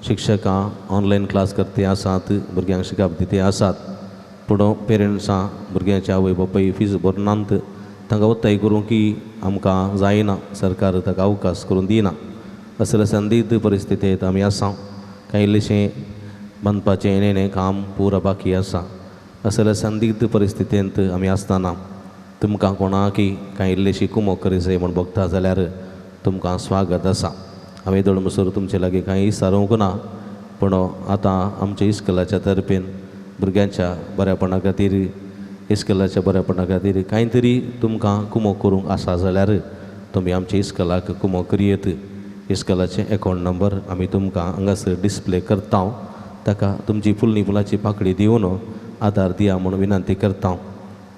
शिक्षकां ऑनलायन क्लास करते आसात, भुरग्यांक शिकप दिते आसात. पूण पेरंट्सां भुरग्यांच्या आवय बापूय फीज भरनात. तांकां ಒತ್ತಾಯ करूं की आमकां जायना, सरकार ताका अवकाश करून दिना. असल्या संदिग्ध परिस्थितींत आमी आसा. कांय इल्लेशें बांदपाचें हें काम पुरा बाकी आसा. असल्या संदिग्ध परिस्थितींत आमी आसतना तुमकां कोणाकय कांय इल्लेशी कुमोक करी जाय म्हूण भोगता जाल्यार तुमकां स्वागत आसा. हांवें दोळ मसर तुमचे लागीं कांय सारोवंक ना, पूण आतां आमच्या इस्कलाच्या तर्फेन भुरग्यांच्या बऱ्यापणा खातीर, इस्कलाच्या बऱ्यापणा खातीर कांय तरी तुमकां कुमोक करूंक आसा जाल्यार तुमी आमच्या इस्कलाक कुमोक करयेत. इस्कलाचें एकावंट नंबर आमी तुमकां हांगासर डिस्प्ले करता, ताका तुमची फुलनी फुलाची पाकळी दिवन आदार दिया म्हूण विनंती करता.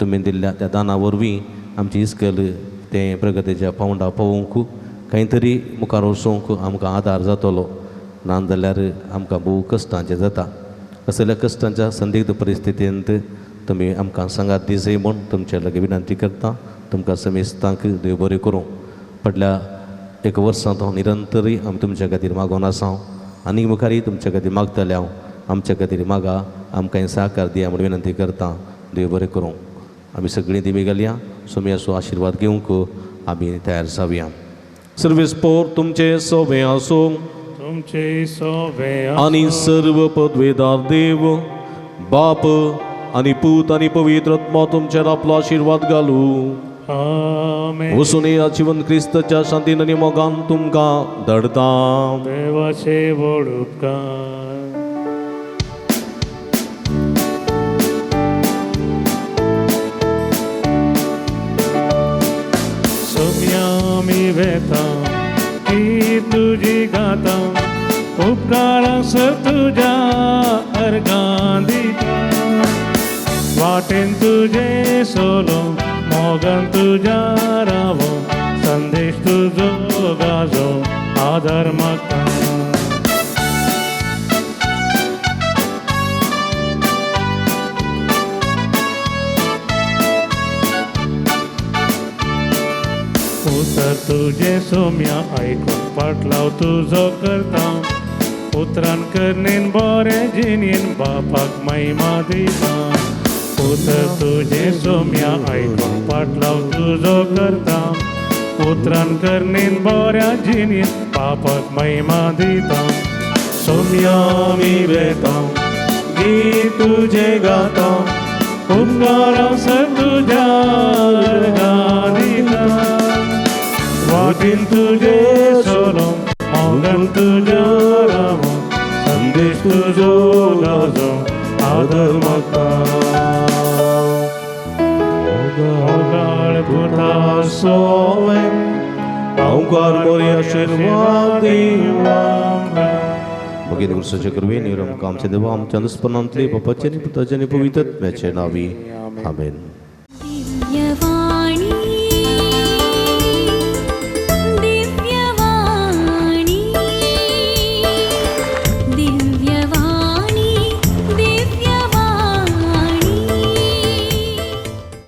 तुमी दिल्ल्या त्या दाना वरवीं आमची इस्कल तें प्रगतीच्या पावंडा पावोवंक खंय तरी मुखार वचूंक आमकां आदार जातलो. ना जाल्यार आमकां भोव कश्टांचें जाता. असल्या कश्टांच्या संदिग्ध परिस्थितींत तुमी आमकां सांगात दिसय म्हूण तुमचे लागीं विनंती करता. तुमकां समेस्तांक देव बरें करूं. फाटल्या एक वर्सांत हांव निरंतरय आमी तुमच्या खातीर मागोन आसा आनी मुखारय तुमच्या खातीर मागतले हांव. आमच्या खातीर मागा, आमकां सहकार दिया म्हूण विनंती करता. देव बरें करूं. आमी सगळीं दिमी घालया, सोम्याचो आशिर्वाद घेवंक आमी तयार जावया. सर्वेस्पोर तुमचे सोबे आसूं, तुमचे सोबे आनी सर्व पदवेदार देव बाप आनी पूत आनी पवित्र आत्मा तुमचेर आपलो आशिर्वाद घालूं. आमेन. वचून जिवन क्रिस्ताच्या शांतीन आनी मोगान तुमकां धाडटा. देवाचे व्हड उपकार. सोम्या आमी वेता की तुजी गाता, उपकारां सर तुज्या अर्गां दिता. वाटेन तुजें सोलो मोगान तुज्या रावो, संदेश तुजो गाजो आदार म्हाका. उतर तुजें सोम्या आयकून पाटलाव तुजो करता, उतरान करणेन बरें जिणेन बापाक महिमा दिता. उतर तुजें सोम्या आयकून पाटलाव तुजो करता, उतरान करणेन बऱ्या जिणेन बापाक महिमा दिता. सोम्या आमी वेता गीत तुजें गाता, उपकारां सर तुज्या अर्गां दिता. वाटेन तुजे चलों मोगान तुज्या रावों संदेश तुजो गाजो आदर म्हाका मोगाळ पुता सोवे अवकार मोरी आशिर्वाद दिवा. भगीन गुरुसाच्या कृपेन आमकां आमच्या देवा आमच्या अनुस्मरणांतले बापाचे आनी पुताचे आनी पवित्र आत्म्याचे नांवी आमेन.